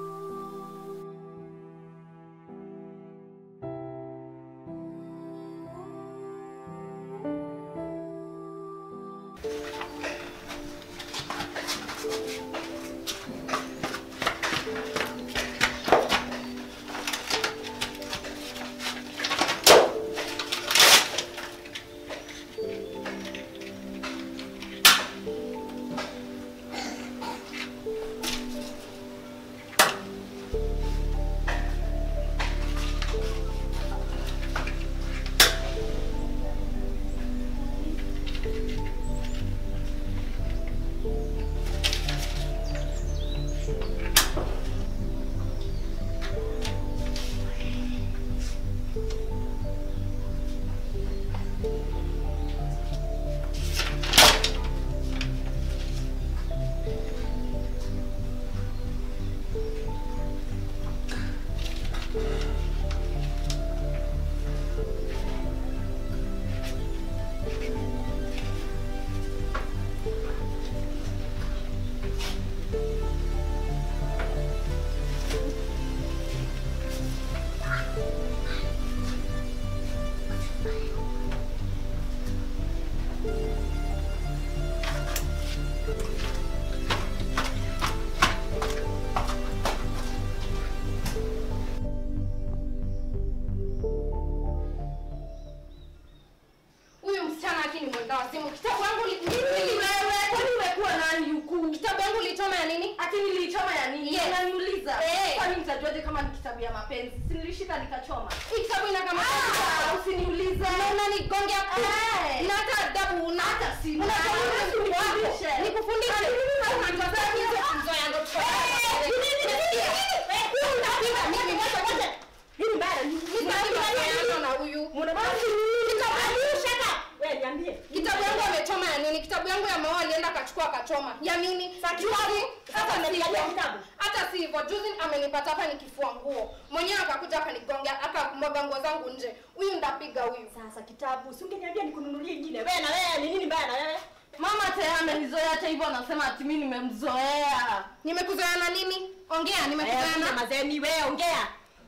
akachukua akachoma. Ya nini? Juzi sasa nimepigania kitabu. Hata si hivyo, juzi amenipata hapa nikifua nguo. Mwenyewe akakuja akanigonga, akamwaga nguo zangu nje. Huyu ndapiga huyu. Sasa kitabu, si ungeniambia nikununulie nyingine. Wewe na wewe ni nini mbaya na wewe? Mama tena amenizoea hata hivyo anasema ati mimi nimemzoea. Nimekuzoea na nini? Ongea, nimekuzoea na mazeni wewe ongea.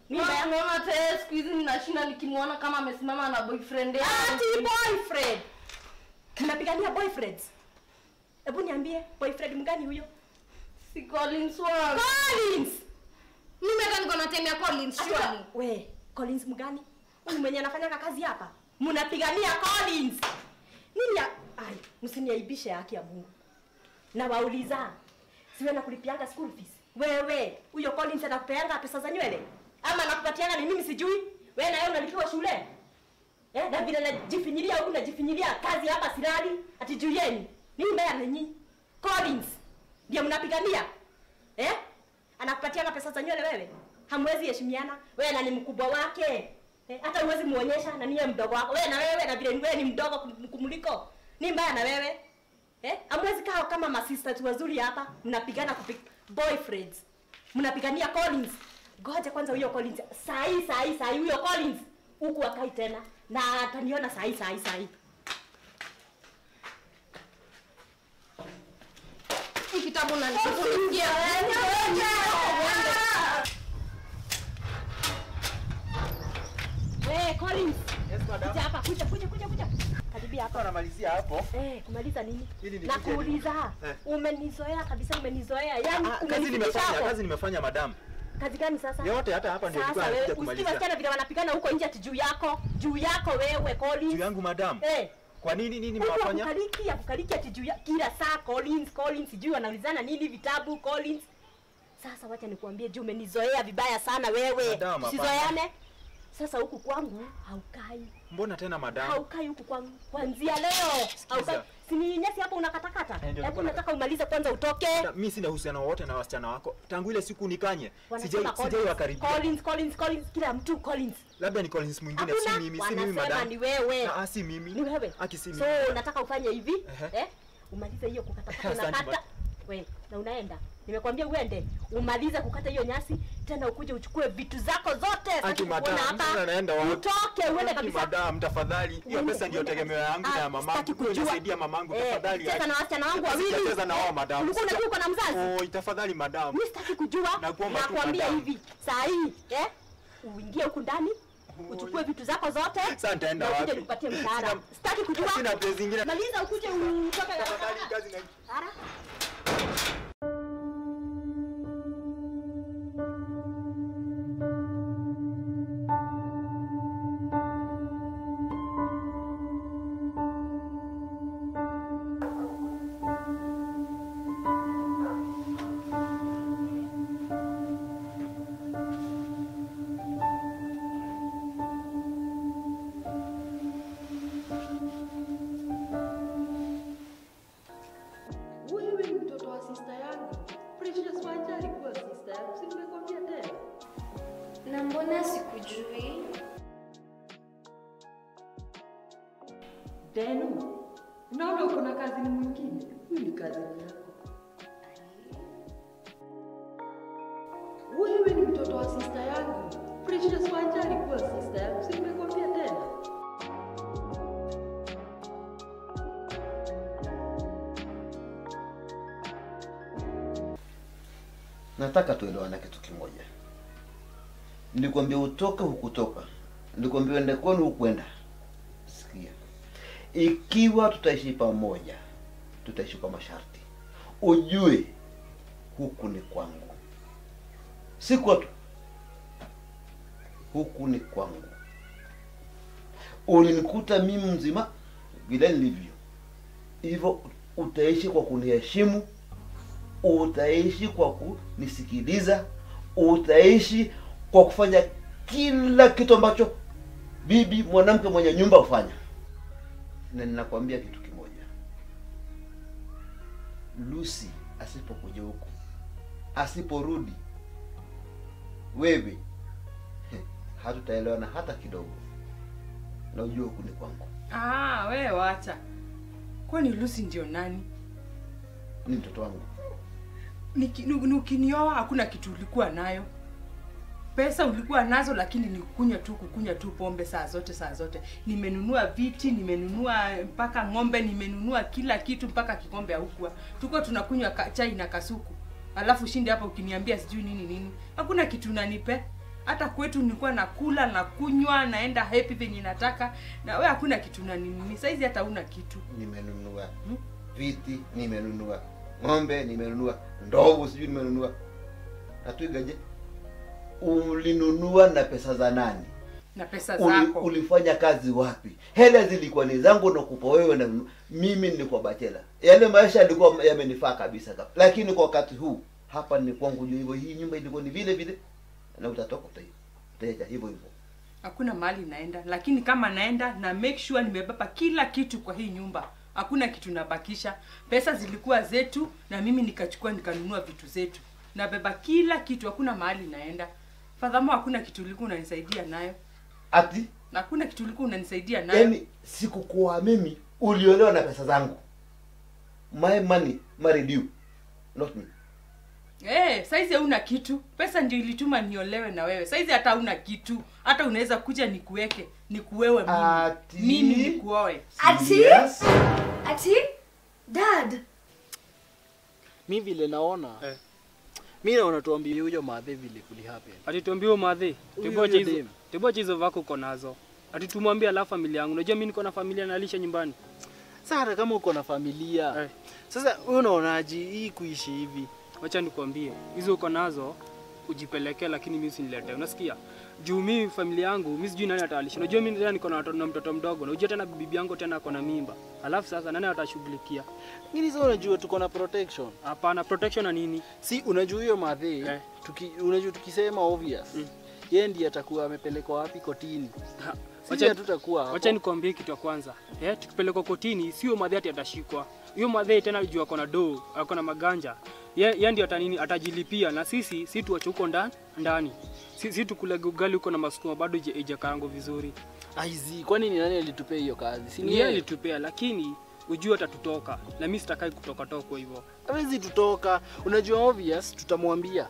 Mimi mama tena siku hizi ninashinda nikimuona kama amesimama na boyfriend yake. Ati boyfriend. Mnapigania boyfriends? Hebu niambie boyfriend mgani huyo? Si Collins wangu. Collins. Mimi hata niko na time ya Collins surely. We, Collins mgani? Huyu mwenye anafanya kazi hapa. Mnapigania Collins. Nini ya ai, msiniaibishe haki ya Mungu. Na wauliza, siwe nakulipianga school fees. Wewe, huyo Collins anakupeanga pesa za nywele? Ama anakupatianga ni mimi sijui? Wewe na yeye unalipiwa shule? Eh, na vile najifinyilia huku najifinyilia kazi hapa silali, ati juu yenu. Nini mbaya na nyinyi? Collins ndiye mnapigania? Eh? Anakupatianga pesa za nywele wewe? Hamwezi heshimiana. Wewe na ni mkubwa wake. Hata huwezi muonyesha na niye mdogo wako. Wewe na wewe na vile wewe ni mdogo kumuliko. Ni mbaya na wewe? Eh? Hamwezi kaa kama masisters wazuri hapa, mnapigana boyfriends. Mnapigania Collins. Ngoja kwanza huyo Collins. Sai huyo Collins huku akai tena na ataniona sai. Hii kitabu na nikufungia. Wewe Collins. Yes madam. Kuja hapa, kuja. Karibia hapa. Namalizia hapo. Eh, kumaliza nini? Nakuuliza. Umenizoea kabisa, umenizoea. Yaani kazi nimefanya madam. Kazi gani sasa? Yote hata hapa ndio nilikuwa nakuja kumalizia. Usikie wasichana vile wanapigana huko nje ati juu yako. Juu yako wewe Collins. Juu yangu madam. Eh. Kwa nini nimewafanya? Kukaliki ati juu ya kila saa Collins sijui wanaulizana nini vitabu Collins. Sasa wacha nikuambie juu umenizoea vibaya sana wewe. Usizoeane. Sasa huku kwangu haukai. Mbona tena madam? Haukai huku kwangu kuanzia leo. Haukai. Si ni nyasi hapo unakatakata. Hebu nataka umalize kwanza utoke. Mimi sina uhusiano wote na wasichana wako. Tangu ile siku nikanye. Sijai wakaribia. Collins kila mtu Collins. Labda ni Collins mwingine, si mimi madam. Wanasema ni wewe. Ah, si mimi. Ni wewe. Aki si mimi. So nataka ufanye hivi, eh? Umalize hiyo kukatakata unakata. Wewe, na unaenda. Nimekwambia uende, umalize kukata hiyo nyasi, tena ukuje uchukue vitu zako zote. Aki madam, naenda wapi? Utoke uende kabisa. Madam, tafadhali. Hiyo pesa ndio tegemeo yangu na ya mamangu. Nisaidia mamangu tafadhali. Cheza na wasichana wangu wawili. Cheza na wao madam. Ulikuwa unajua uko na mzazi? Oh, tafadhali madam. Mimi sitaki kujua. Nakwambia hivi, saa hii, eh? Uingie huku ndani. Uchukue vitu zako zote. Sasa nitaenda wapi? Ukuje nikupatie mshahara. Sitaki kujua. Sina pesa zingine. Maliza ukuje utoke. Tafadhali kazi na. Ara. Na mbona sikujui? Denu, unaona uko na kazini mwingine? Huyu ni kazini yako. Wewe ni mtoto wa sister yangu. Precious Wanja alikuwa sister yangu. Si nimekwambia tena? Nataka tuelewane kitu kimoja. Nilikwambia utoke hukutoka. Nilikwambia uende kwenu hukwenda. Sikia. Ikiwa tutaishi pamoja, tutaishi kwa masharti. Ujue huku ni kwangu. Si kwetu. Huku ni kwangu. Ulinikuta mimi mzima vile nilivyo. Hivyo utaishi kwa kuniheshimu, utaishi kwa kunisikiliza, utaishi kwa kufanya kila kitu ambacho bibi mwanamke mwenye nyumba hufanya. Na ninakwambia kitu kimoja. Lucy asipokuja huku, asiporudi, wewe hatutaelewana hata kidogo. Na ujue huku ni kwangu. Ah, wewe wacha. Kwani Lucy ndio nani? Ni mtoto wangu. Ukinioa hakuna kitu ulikuwa nayo. Pesa ulikuwa nazo lakini ni kukunywa tu pombe saa zote. Nimenunua viti, nimenunua mpaka ng'ombe, nimenunua kila kitu mpaka kikombe hukuwa. Tulikuwa tunakunywa chai na kasuku. Alafu shinde hapa ukiniambia sijui nini nini. Hakuna kitu unanipe. Hata kwetu nilikuwa nakula na kunywa, naenda happy venye nataka. Na wewe hakuna kitu unanini. Saizi hata huna kitu. Nimenunua viti, nimenunua ng'ombe, nimenunua ndovu, sijui nimenunua. Na twiga je? Ulinunua na pesa za nani? Na pesa zako. Ulifanya kazi wapi? Hela zilikuwa ni zangu na kupa wewe, na mimi nilikuwa bachela. Yale maisha yalikuwa yamenifaa kabisa. Lakini kwa wakati huu hapa ni kwangu hivyo, hii nyumba ilikuwa ni vile vile na utatoka utaiacha hivyo hivyo. Hakuna mahali naenda, lakini kama naenda na make sure nimebeba kila kitu kwa hii nyumba. Hakuna kitu nabakisha. Pesa zilikuwa zetu na mimi nikachukua nikanunua vitu zetu. Nabeba kila kitu, hakuna mahali naenda. Fadhamo, hakuna kitu ulikuwa unanisaidia nayo. Ati? Hakuna kitu ulikuwa unanisaidia nayo. Yaani sikukuwa mimi, uliolewa na pesa zangu. My money married you, not me. Saizi huna kitu. Pesa ndio ilituma niolewe na wewe. Saizi hata huna kitu. Hata unaweza kuja nikuweke, nikuwewe mimi. Ati? Mimi nikuoe. Ati? Yes. Ati? Dad. Mimi vile naona. Mimi naona tuambie huyo madhe vile kuli happen. Ati tuambie huyo madhe, tuboche hizo vako uko nazo. Ati tumwambie ala familia yangu. Unajua mimi niko na familia nalisha nyumbani. Sasa kama uko na familia. Sasa wewe unaonaje hii kuishi hivi? Wacha nikwambie, hizo uko nazo ujipelekee, lakini mimi usiniletee. Unasikia? Juu mimi familia yangu, mimi sijui nani atalisha. Unajua mimi tena niko na watoto na mtoto mdogo. Unajua tena bibi yangu tena ako na mimba. Alafu sasa nani atashughulikia? Mimi sasa unajua tuko na protection. Hapana, protection na nini? Si unajua hiyo madhe, unajua tukisema obvious. Yeye ndiye atakuwa amepelekwa wapi kotini? Wacha tutakuwa hapo. Wacha nikwambie kitu ya kwanza. Tukipelekwa kotini sio madhe ati atashikwa. Hiyo madhe tena juu ako na do, ako na maganja. Yeye ndio atanini atajilipia, na sisi tuache huko ndani. Sisi tukule ugali huko na masukuma bado haijakaango vizuri. Aizi, kwani ni nani alitupea hiyo kazi? Si ni yeye alitupea, lakini ujue atatutoka. Na mimi sitakai kutoka toko hivyo. Hawezi tutoka. Unajua obvious tutamwambia.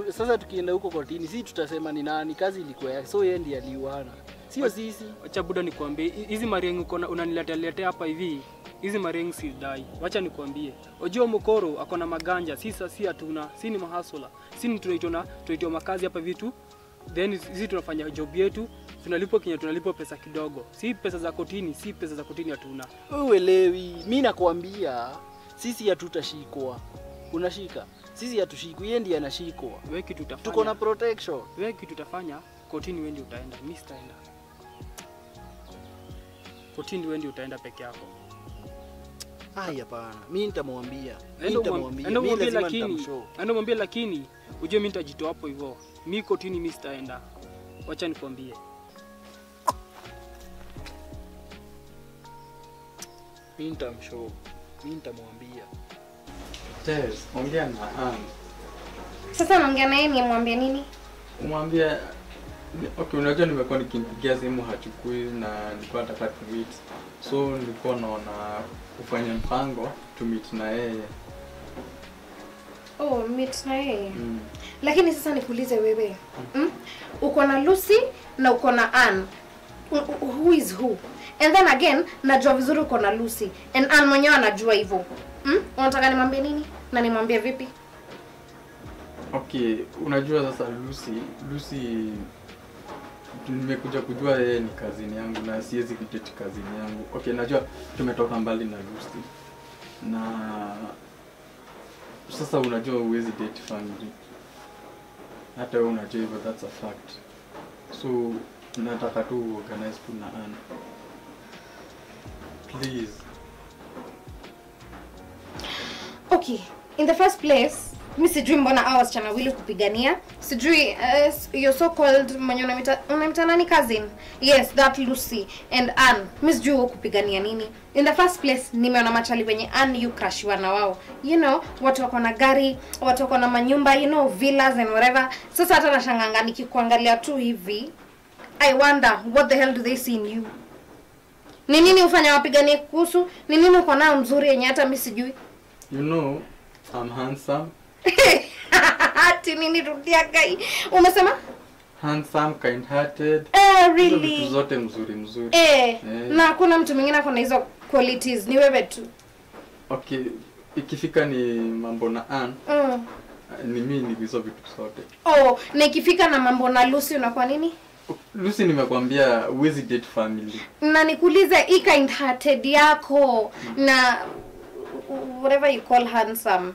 Sasa tukienda huko kotini sisi tutasema ni nani kazi ilikuwa yake. So yeye ndiye aliuana. Sio sisi. Acha buda nikwambie, hizi mariengu unaniletea hapa hivi. Hizi marengi si dai. Wacha nikwambie. Unajua mkoro ako na maganja, sisi si hatuna, si ni mahasula. Si tunaitwa makazi hapa vitu. Then sisi tunafanya job yetu, tunalipwa kinya, tunalipwa pesa kidogo. Si pesa za kotini, si pesa za kotini hatuna. Uelewi, mimi nakwambia sisi hatutashikwa. Unashika. Sisi hatushikwi, yeye ndiye anashikwa. Wewe kitu utafanya. Tuko na protection. Wewe kitu utafanya, kotini wewe ndio utaenda, mimi sitaenda. Kotini wewe ndio utaenda peke yako. Ai hapana, mimi nitamwambia. Mimi lazima nitamshow. Endo mwambie lakini ujue mimi nitajitoa hapo hivyo. Mimi kotini mimi sitaenda. Wacha nikwambie. Mimi nitamshow. Mimi nitamwambia. Tess, ongea na Ann. Sasa naongea naye nimwambie nini? Umwambie okay, unajua nimekuwa nikimpigia simu hachukui na nilikuwa nataka to meet. So nilikuwa naona ufanye mpango to meet na yeye. Oh, meet na yeye. Lakini sasa nikuulize wewe. Uko na Lucy na uko na Ann. Who is who? And then again, najua vizuri uko na Lucy and Ann mwenyewe anajua hivyo. Unataka nimwambie nini? Na nimwambie vipi? Okay, unajua sasa Lucy nimekuja kujua yeye ni kazini yangu na siwezi kudate kazini yangu. Okay, najua tumetoka mbali na Lucy. Na sasa unajua huwezi date family. Hata wewe unajua hivyo, that's a fact. So nataka tu organize tu na Ann. Please. Okay, in the first place, mimi sijui mbona hao wasichana wawili kupigania. Sijui your so called mwenye unamita nani cousin? Yes, that Lucy and Ann. Mimi sijui wao kupigania nini. In the first place, nimeona machali wenye Ann you crashiwa na wao. You know, watu wako na gari, watu wako na manyumba, you know, villas and whatever. Sasa hata nashanganga nikikuangalia tu hivi. I wonder what the hell do they see in you? Ni nini ufanya wapiganie kuhusu? Ni nini uko nao mzuri yenye hata mimi sijui? You know, I'm handsome. Ati nini, rudia gai. Umesema? Handsome, kind-hearted. Really? Vitu zote mzuri mzuri. Na hakuna mtu mwingine ako na hizo qualities, ni wewe tu. Okay, ikifika ni mambo na Ann. Ni mimi ni hizo vitu zote. Oh, na ikifika na mambo na Lucy unakuwa nini? Lucy nimekwambia huwezi date family. Na nikuulize hii kind hearted yako na whatever you call handsome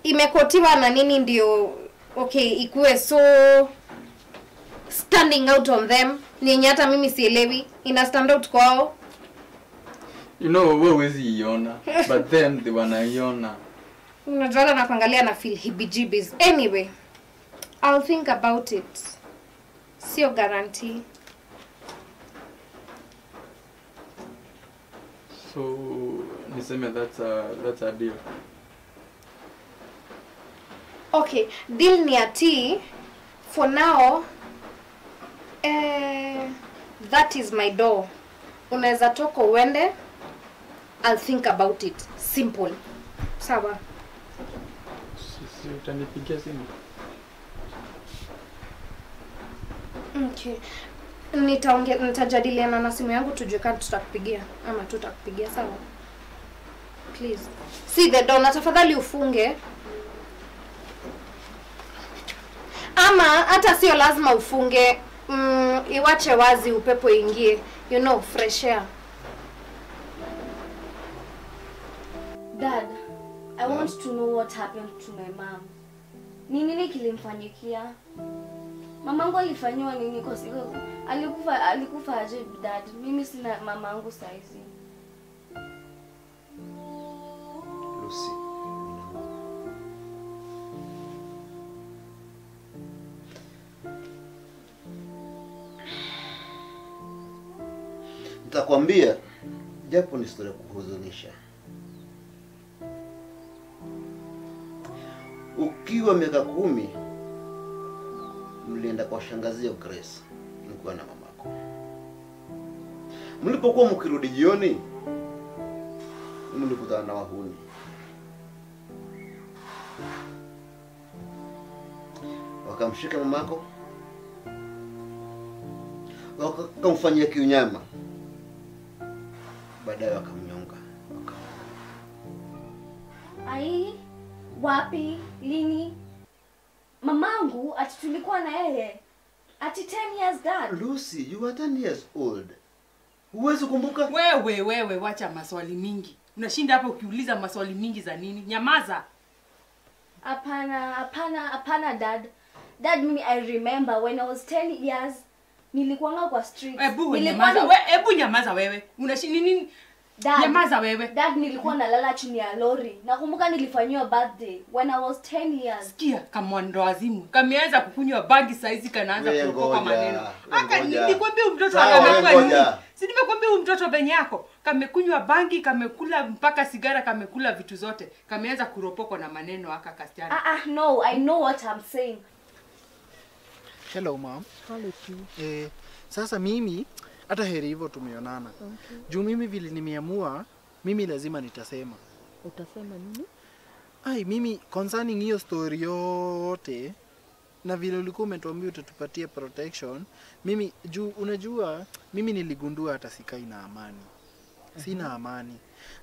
imekotiwa na nini ndio okay ikuwe so standing out on them? Ni yenye hata mimi sielewi ina stand out kwao. You know wewe huwezi iona but them they wanaiona. Unajua na kuangalia na feel heebie-jeebies. Anyway, I'll think about it. Sio guarantee. So niseme that's a deal. Okay, deal ni ati for now. That is my door. Unaweza toka uende. I'll think about it. Simple. Sawa. Sisi utanipigia simu. Okay. Nitajadiliana na simu yangu tujue kama tutakupigia ama tutakupigia, sawa? Please. See the door, na tafadhali ufunge. Ama hata sio lazima ufunge. Iwache wazi upepo ingie. You know, fresh air. Dad, I want to know what happened to my mom. Ni nini kilimfanyikia? Mamangu alifanywa nini kwa sababu alikufa aje dad? Mimi sina mamangu saizi. Lucy. Nitakwambia japo ni story ya kuhuzunisha. Ukiwa miaka 10 mlienda kwa shangazio Grace mkiwa na mamako. Mlipokuwa mkirudi jioni mlikutana na wahuni. Wakamshika mamako, wakamfanyia kiunyama, baadaye wakamnyonga. Ai, wapi, lini? Mamangu ati tulikuwa na yeye ati 10 years dad. Lucy, you are 10 years old. Huwezi kumbuka? Wewe wacha maswali mingi. Unashinda hapo ukiuliza maswali mingi za nini? Nyamaza. Hapana dad. Dad, mimi I remember when I was 10 years nilikuwa kwa street. Ebu nyamaza wewe. Unashinda nini? Dad, nyamaza wewe. Dad, nilikuwa nalala chini ya lori. Nakumbuka nilifanyiwa birthday when I was 10 years. Sikia kama ndo azimu. Kameanza kukunywa bangi saizi kanaanza kuropoka maneno. Aka nilikwambia mtoto amekuwa nini? Si nimekwambia huyu mtoto benye yako kamekunywa bangi, kamekula mpaka sigara, kamekula vitu zote. Kameanza kuropokwa na maneno aka kasichana. No, I know what I'm saying. Hello mom. Hello. Sasa mimi hata heri hivyo tumeonana. Okay. Juu mimi vile nimeamua, mimi lazima nitasema. Utasema nini? Ai, mimi concerning hiyo story yote na vile ulikuwa umetuambia utatupatia protection, mimi juu unajua mimi niligundua hata sikai na amani. Sina amani.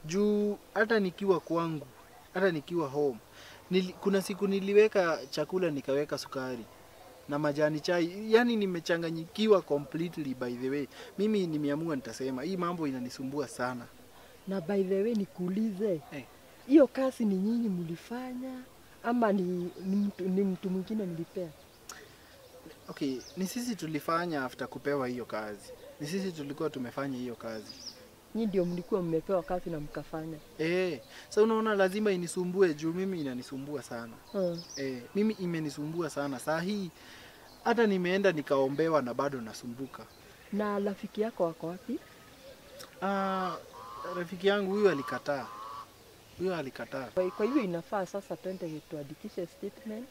Juu hata nikiwa kwangu, hata nikiwa home, kuna siku niliweka chakula nikaweka sukari na majani chai, yani nimechanganyikiwa completely. By the way, mimi nimeamua nitasema hii mambo inanisumbua sana. Na by the way nikuulize, hiyo kazi ni nyinyi mlifanya ama ni mtu mwingine mlipea? Okay, ni sisi tulifanya after kupewa hiyo kazi. Ni sisi tulikuwa tumefanya hiyo kazi. Nyinyi ndio mlikuwa mmepewa kazi na mkafanya. Sasa unaona lazima inisumbue juu mimi inanisumbua sana. Mimi imenisumbua sana. Saa hii hata nimeenda nikaombewa na bado nasumbuka. Na rafiki yako wako wapi? Rafiki yangu huyu alikataa. Huyu alikataa. Kwa hivyo inafaa sasa twende tuandikishe statement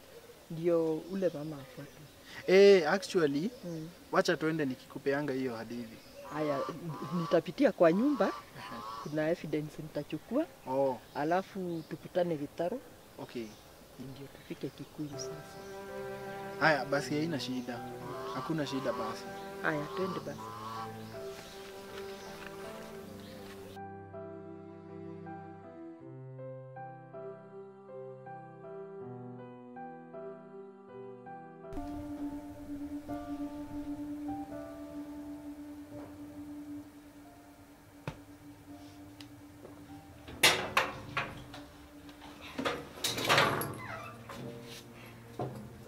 ndio ule mama afuate. Actually, wacha twende nikikupeanga hiyo hadithi. Haya, nitapitia kwa nyumba. Kuna evidence nitachukua. Oh. Alafu tukutane Gitaru. Okay. Ndio tufike Kikuyu sasa. Haya basi haina shida. Hakuna shida basi. Haya, twende basi.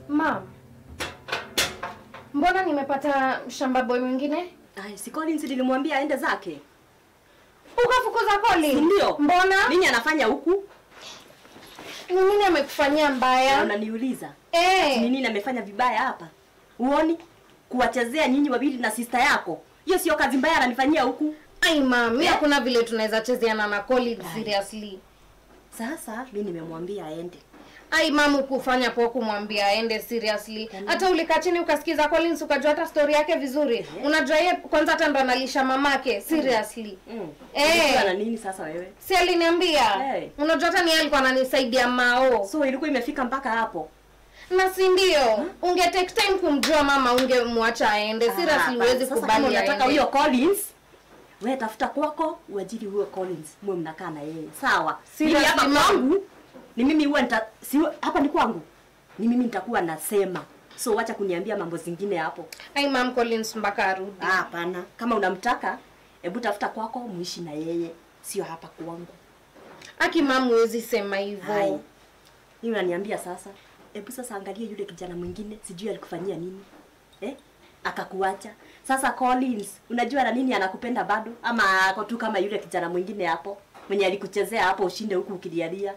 Mom, mbona nimepata shamba boy mwingine? Ai, si Collins nilimwambia aende zake. Ukafukuza Collins? Ndio. Mbona? Nini anafanya huku? Ni nini amekufanyia mbaya? Unaniuliza? Eh. Ni nini amefanya vibaya hapa? Uoni? Kuwachezea nyinyi wawili na sister yako. Hiyo sio kazi mbaya ananifanyia huku. Ai mom, mimi hakuna vile tunaweza chezeana na Collins seriously. Sasa mimi nimemwambia aende. Ai mamu, kufanya poa kumwambia aende seriously. Hata ulikaa chini ukasikiza Collins ukajua hata story yake vizuri. Unajua yeye kwanza hata ndo analisha mamake seriously. Eh. Na nini sasa wewe? Si aliniambia. Hey. Unajua hata ni alikuwa ananisaidia mao. So ilikuwa imefika mpaka hapo. Na si ndio? Unge take time kumjua mama, ungemwacha aende. Seriously huwezi kubali. Sasa unataka huyo Collins? Wewe tafuta kwako uajiri huyo Collins. Mwe mnakaa na yeye. Sawa. Mimi hapa kwangu ni mimi huwa si hapa ni kwangu. Ni mimi nitakuwa nasema. So wacha kuniambia mambo zingine hapo. Ai mam, Collins mpaka arudi. Ah, hapana. Kama unamtaka, hebu tafuta kwako muishi na yeye, sio hapa kwangu. Aki mam, huwezi sema hivyo. Mimi unaniambia sasa. Hebu sasa angalia yule kijana mwingine, sijui alikufanyia nini. Eh? Akakuacha. Sasa Collins, unajua na nini anakupenda bado ama ako tu kama yule kijana mwingine hapo mwenye alikuchezea hapo ushinde huku ukilialia?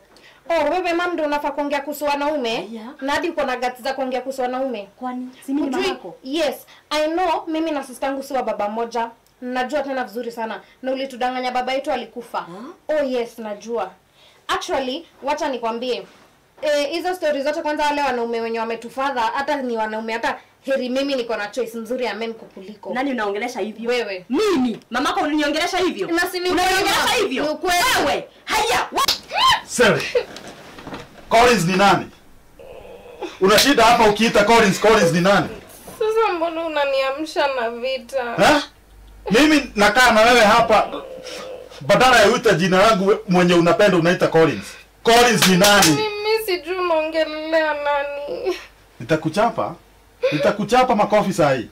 Oh, wewe mam ndio unafaa kuongea kuhusu wanaume. Na hadi uko na guts za kuongea kuhusu wanaume. Kwani si mimi ni mamako? Yes, I know mimi na sister yangu si wa baba moja. Najua tena vizuri sana. Na ulitudanganya baba yetu alikufa. Oh yes, najua. Actually, wacha nikwambie. Hizo stories zote kwanza wale wanaume wenye wametufadha hata ni wanaume hata heri mimi niko na choice nzuri ya men kukuliko. Nani unaongelesha hivyo? Wewe. Mimi? Mamako unaniongelesha hivyo? Unaniongelesha hivyo? Wewe. Haya. Sere. Collins ni nani? Una shida hapa ukiita Collins, Collins ni nani? Sasa mbona unaniamsha na vita? Ha? Mimi nakaa na wewe hapa badala ya uita jina langu mwenye unapenda unaita Collins. Collins ni nani? Mimi sijui unaongelea nani. Nitakuchapa. Nitakuchapa makofi saa hii.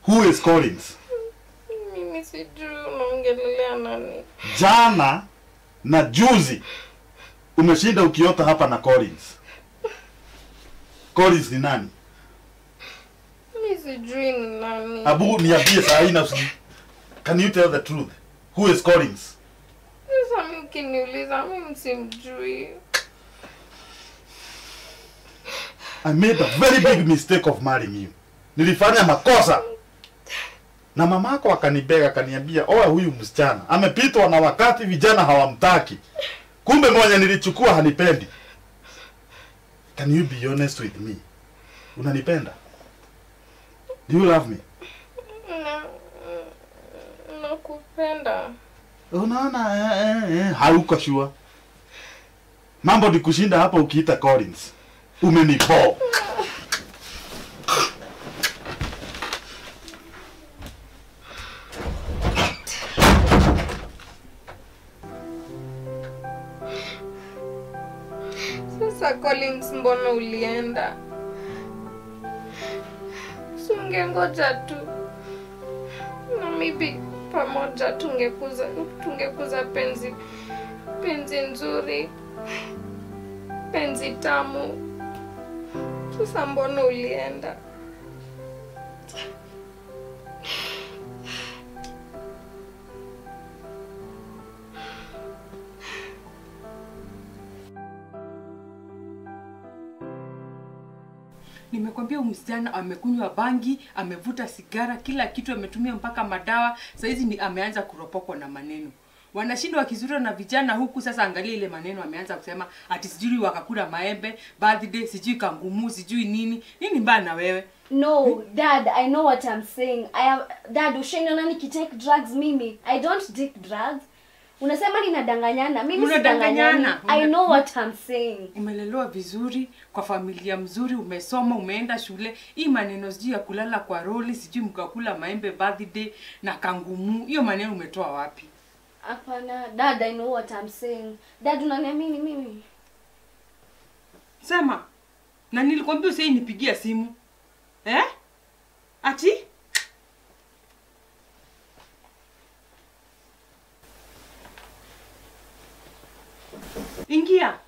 Who is Collins? Mimi sijui unaongelea nani. Jana na juzi umeshinda ukiota hapa na Collins. Collins ni nani? Mimi sijui ni nani. Abu niambie saa hii na can you tell the truth? Who is Collins? Sasa mimi ukiniuliza mimi simjui. I made a very big mistake of marrying you. Nilifanya makosa. Na mamako akanibega akaniambia, "Oa huyu msichana, amepitwa na wakati, vijana hawamtaki." Kumbe mwenye nilichukua hanipendi. Can you be honest with me? Unanipenda? Do you love me? Nakupenda. Unaona hauko sure. Mambo ni kushinda hapa ukiita Collins. Umenipo. Sasa Collins, mbona ulienda? Ungengoja tu. Na maybe pamoja tungekuza penzi nzuri, penzi tamu. Sasa mbona ulienda? Nimekwambia msichana amekunywa bangi, amevuta sigara, kila kitu ametumia mpaka madawa. Saizi ni ameanza kuropokwa na maneno. Wanashindwa wakizurura na vijana huku. Sasa angalia ile maneno ameanza kusema ati sijui wakakula maembe, birthday, sijui kangumu, sijui nini. Nini mbaya na wewe? No, Dad, I know what I'm saying. I have, Dad, ushaniona nikitake drugs mimi. I don't take drugs. Unasema ninadanganyana. Mimi sidanganyana. I know what I'm saying. Umelelewa vizuri, kwa familia mzuri, umesoma, umeenda shule. Hii maneno sijui ya kulala kwa roli, sijui mkakula maembe birthday na kangumu. Hiyo maneno umetoa wapi? Hapana, Dad, I know what I'm saying. Dad, unaniamini mimi? Sema. Na nilikwambia usinipigie simu. Eh? Ati? Ingia.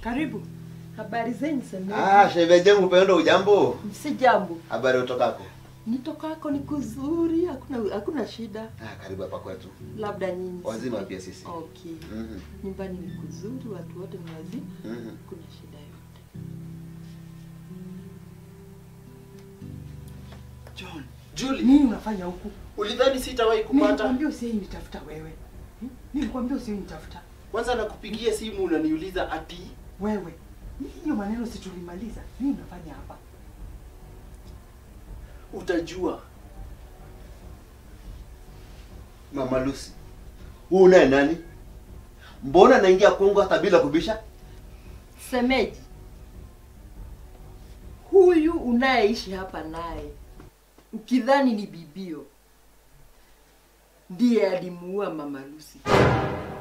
Karibu. Habari zenu shemeji. Ah, shemeji yangu mpendwa, hujambo? Si jambo. Habari utokako? Nitokako ni kuzuri, hakuna shida. Ah, karibu hapa kwetu. Labda nyinyi. Wazima pia sisi. Okay. Nyumbani ni kuzuri, watu wote ni wazima. Kuna shida yote. John, Julie, nini unafanya huku? Ulidhani sitawahi kupata? Nilikwambia usiyenitafuta wewe. Nilikwambia usiyenitafuta. Kwanza nakupigia simu unaniuliza ati wewe. Hiyo maneno si tulimaliza. Nini unafanya hapa? Utajua. Mama Lucy, wewe unaye nani? Mbona naingia Kongo hata bila kubisha? Semeji, huyu unayeishi hapa naye, ukidhani ni bibio, ndiye alimuua Mama Lucy.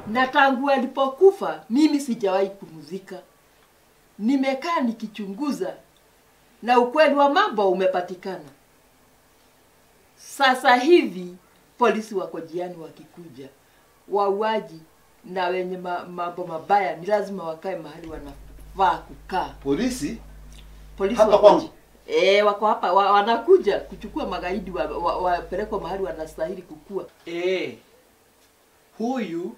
Na tangu alipokufa mimi sijawahi kumzika. Nimekaa nikichunguza na ukweli wa mambo umepatikana. Sasa hivi polisi wako jiani wakikuja, wauaji na wenye mambo mabaya ni lazima wakae mahali wanafaa kukaa. Polisi? Polisi hapa kwangu? Wako hapa, wanakuja kuchukua magaidi wapelekwa mahali wanastahili kukua. Huyu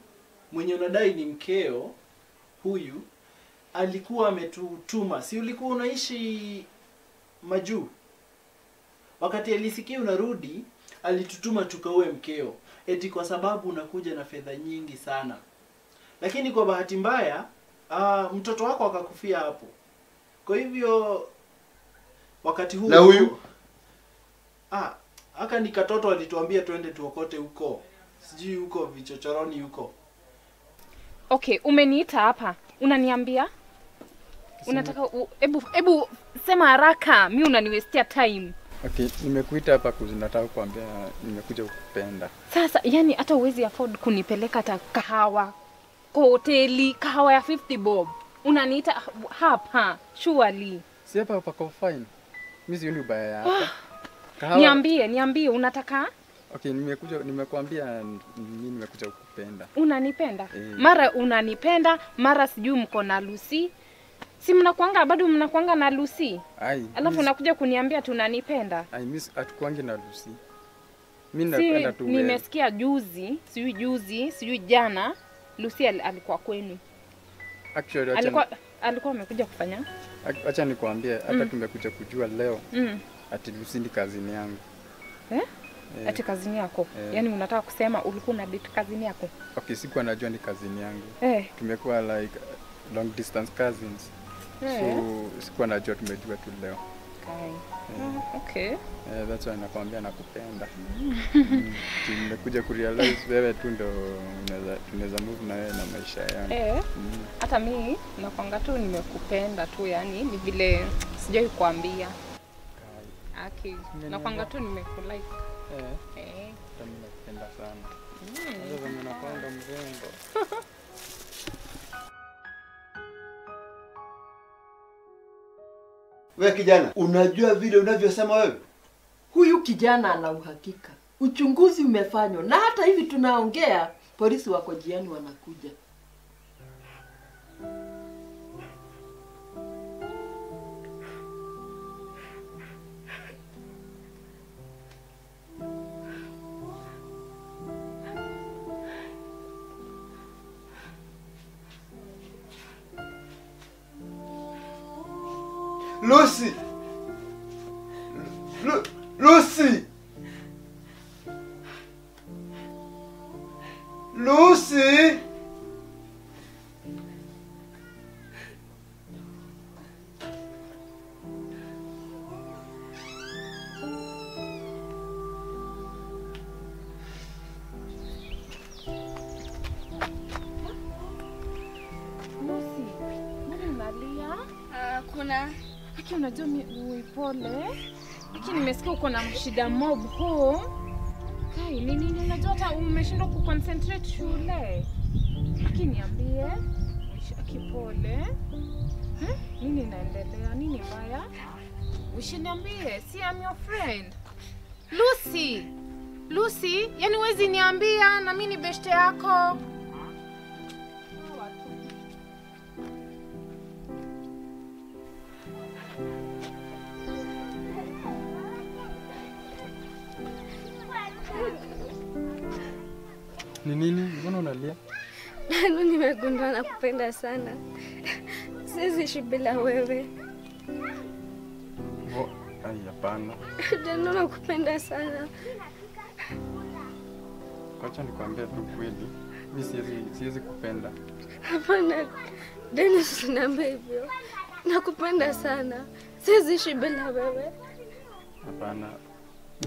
mwenye unadai ni mkeo, huyu alikuwa ametutuma. Si ulikuwa unaishi majuu? Wakati alisikia unarudi, alitutuma tukaue mkeo. Eti kwa sababu unakuja na fedha nyingi sana. Lakini kwa bahati mbaya, mtoto wako akakufia hapo. Kwa hivyo wakati huu na huyu aka ni katoto alituambia tuende tuokote huko. Sijui huko vichochoroni huko. Okay, umeniita hapa. Unaniambia? Unataka ebu sema haraka, mimi unaniwestia time. Okay, nimekuita hapa nataka kukuambia nimekuja kukupenda. Sasa yani hata uwezi afford kunipeleka hata kahawa kwa hoteli, kahawa ya 50 bob. Unaniita hapa surely. Si hapa hapa kwa fine. Mimi sioni ubaya hapa. Kahawa. Niambie unataka? Okay, nimekuambia mimi nimekuja kukupenda. Unanipenda? Mara unanipenda, mara sijui mko na Lucy. Si mnakuanga bado mnakuanga na Lucy? Ai. Alafu unakuja kuniambia tunanipenda. Ai, mimi hatukuangi na Lucy. Mimi napenda tu wewe. Nimesikia juzi, sijui jana Lucy alikuwa kwenu. Actually alikuwa amekuja kufanya? Acha nikwambie hata tumekuja kujua leo. Ati Lucy ni kazini yangu. Eh? Ati kazini yako? Yaani unataka kusema ulikuwa una date kazini yako? Okay, sikuwa najua ni kazini yangu. Tumekuwa like long distance cousins. So sikuwa najua, tumejua tu leo. Okay. That's why nakwambia nakupenda. Nimekuja kurealize wewe tu ndo tunaweza move na wewe na maisha yangu. Hata mimi nakwanga tu nimekupenda tu, yani ni vile sijai kuambia. Okay. Nakwanga tu nimekulike. Hata mimi nakupenda sana. Sasa mimi nakwanga mrembo. Wewe kijana, unajua vile unavyosema wewe? Huyu kijana ana uhakika. Uchunguzi umefanywa na hata hivi tunaongea polisi wako jiani wanakuja. Lucy! Lucy! Lucy! Lucy, mbona unalia? Kuna haki, unajua mimi pole. Lakini nimesikia uko na shida mob home. Kai, nini unajua hata umeshindwa kuconcentrate shule. Lakini niambie, akipole. Nini inaendelea? Nini mbaya? Ushiniambie, si I'm your friend. Lucy. Lucy, yani huwezi niambia na mimi ni beshte yako. Ni nini? Mbona unalia? Nanu nimegundua na kupenda sana. Siwezi ishi bila wewe. Ai, hapana. Nanu nakupenda sana. Wacha nikwambie tu kweli. Mimi siwezi kupenda. Hapana. Dennis, usiniambie hivyo. Nakupenda sana. Siwezi ishi bila wewe. Hapana.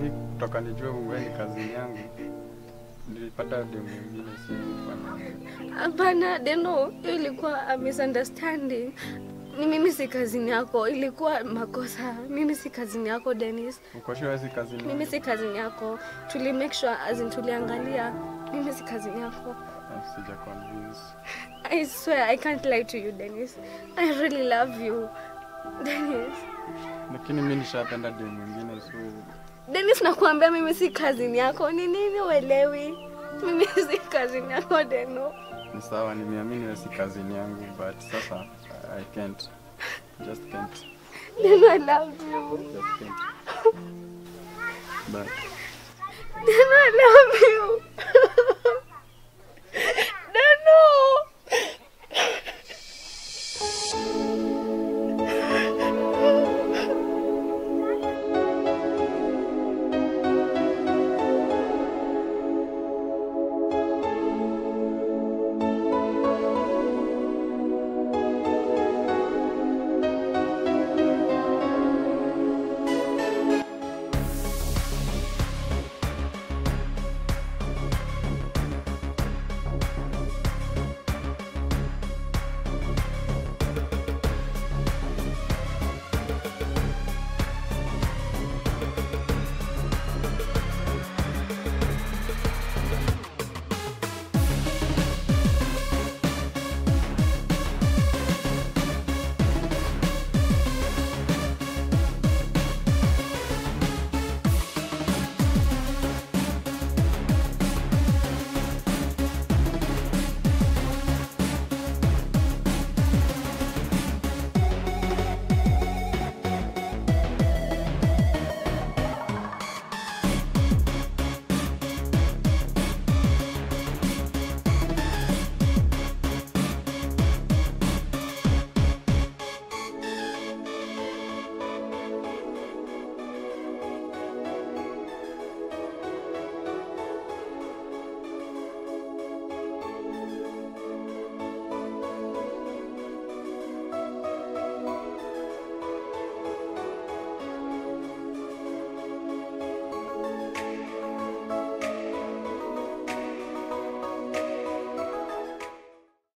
Mimi kutoka nijue wewe ni kazini yangu. Nilipata demu mwingine, siwezi kufanya. Hapana, Deno, hiyo ilikuwa a misunderstanding. Ni mimi si kazini yako, ilikuwa makosa. Mimi si kazini yako, Dennis. Uko sure si kazini? Mimi si kazini yako. Tuli make sure as in tuliangalia. Mimi si kazini yako. Sija convince. I swear I can't lie to you, Dennis. I really love you, Dennis. Lakini mimi nishapenda demu mwingine, so Dennis, nakuambia mimi si kazini yako. Ni nini uelewi? Mimi si kazini yako, Deno. Ni sawa, nimeamini wewe si kazini yangu, but sasa I can't. Just can't. Deno, I love you. Just can't. Bye. Deno, I love you.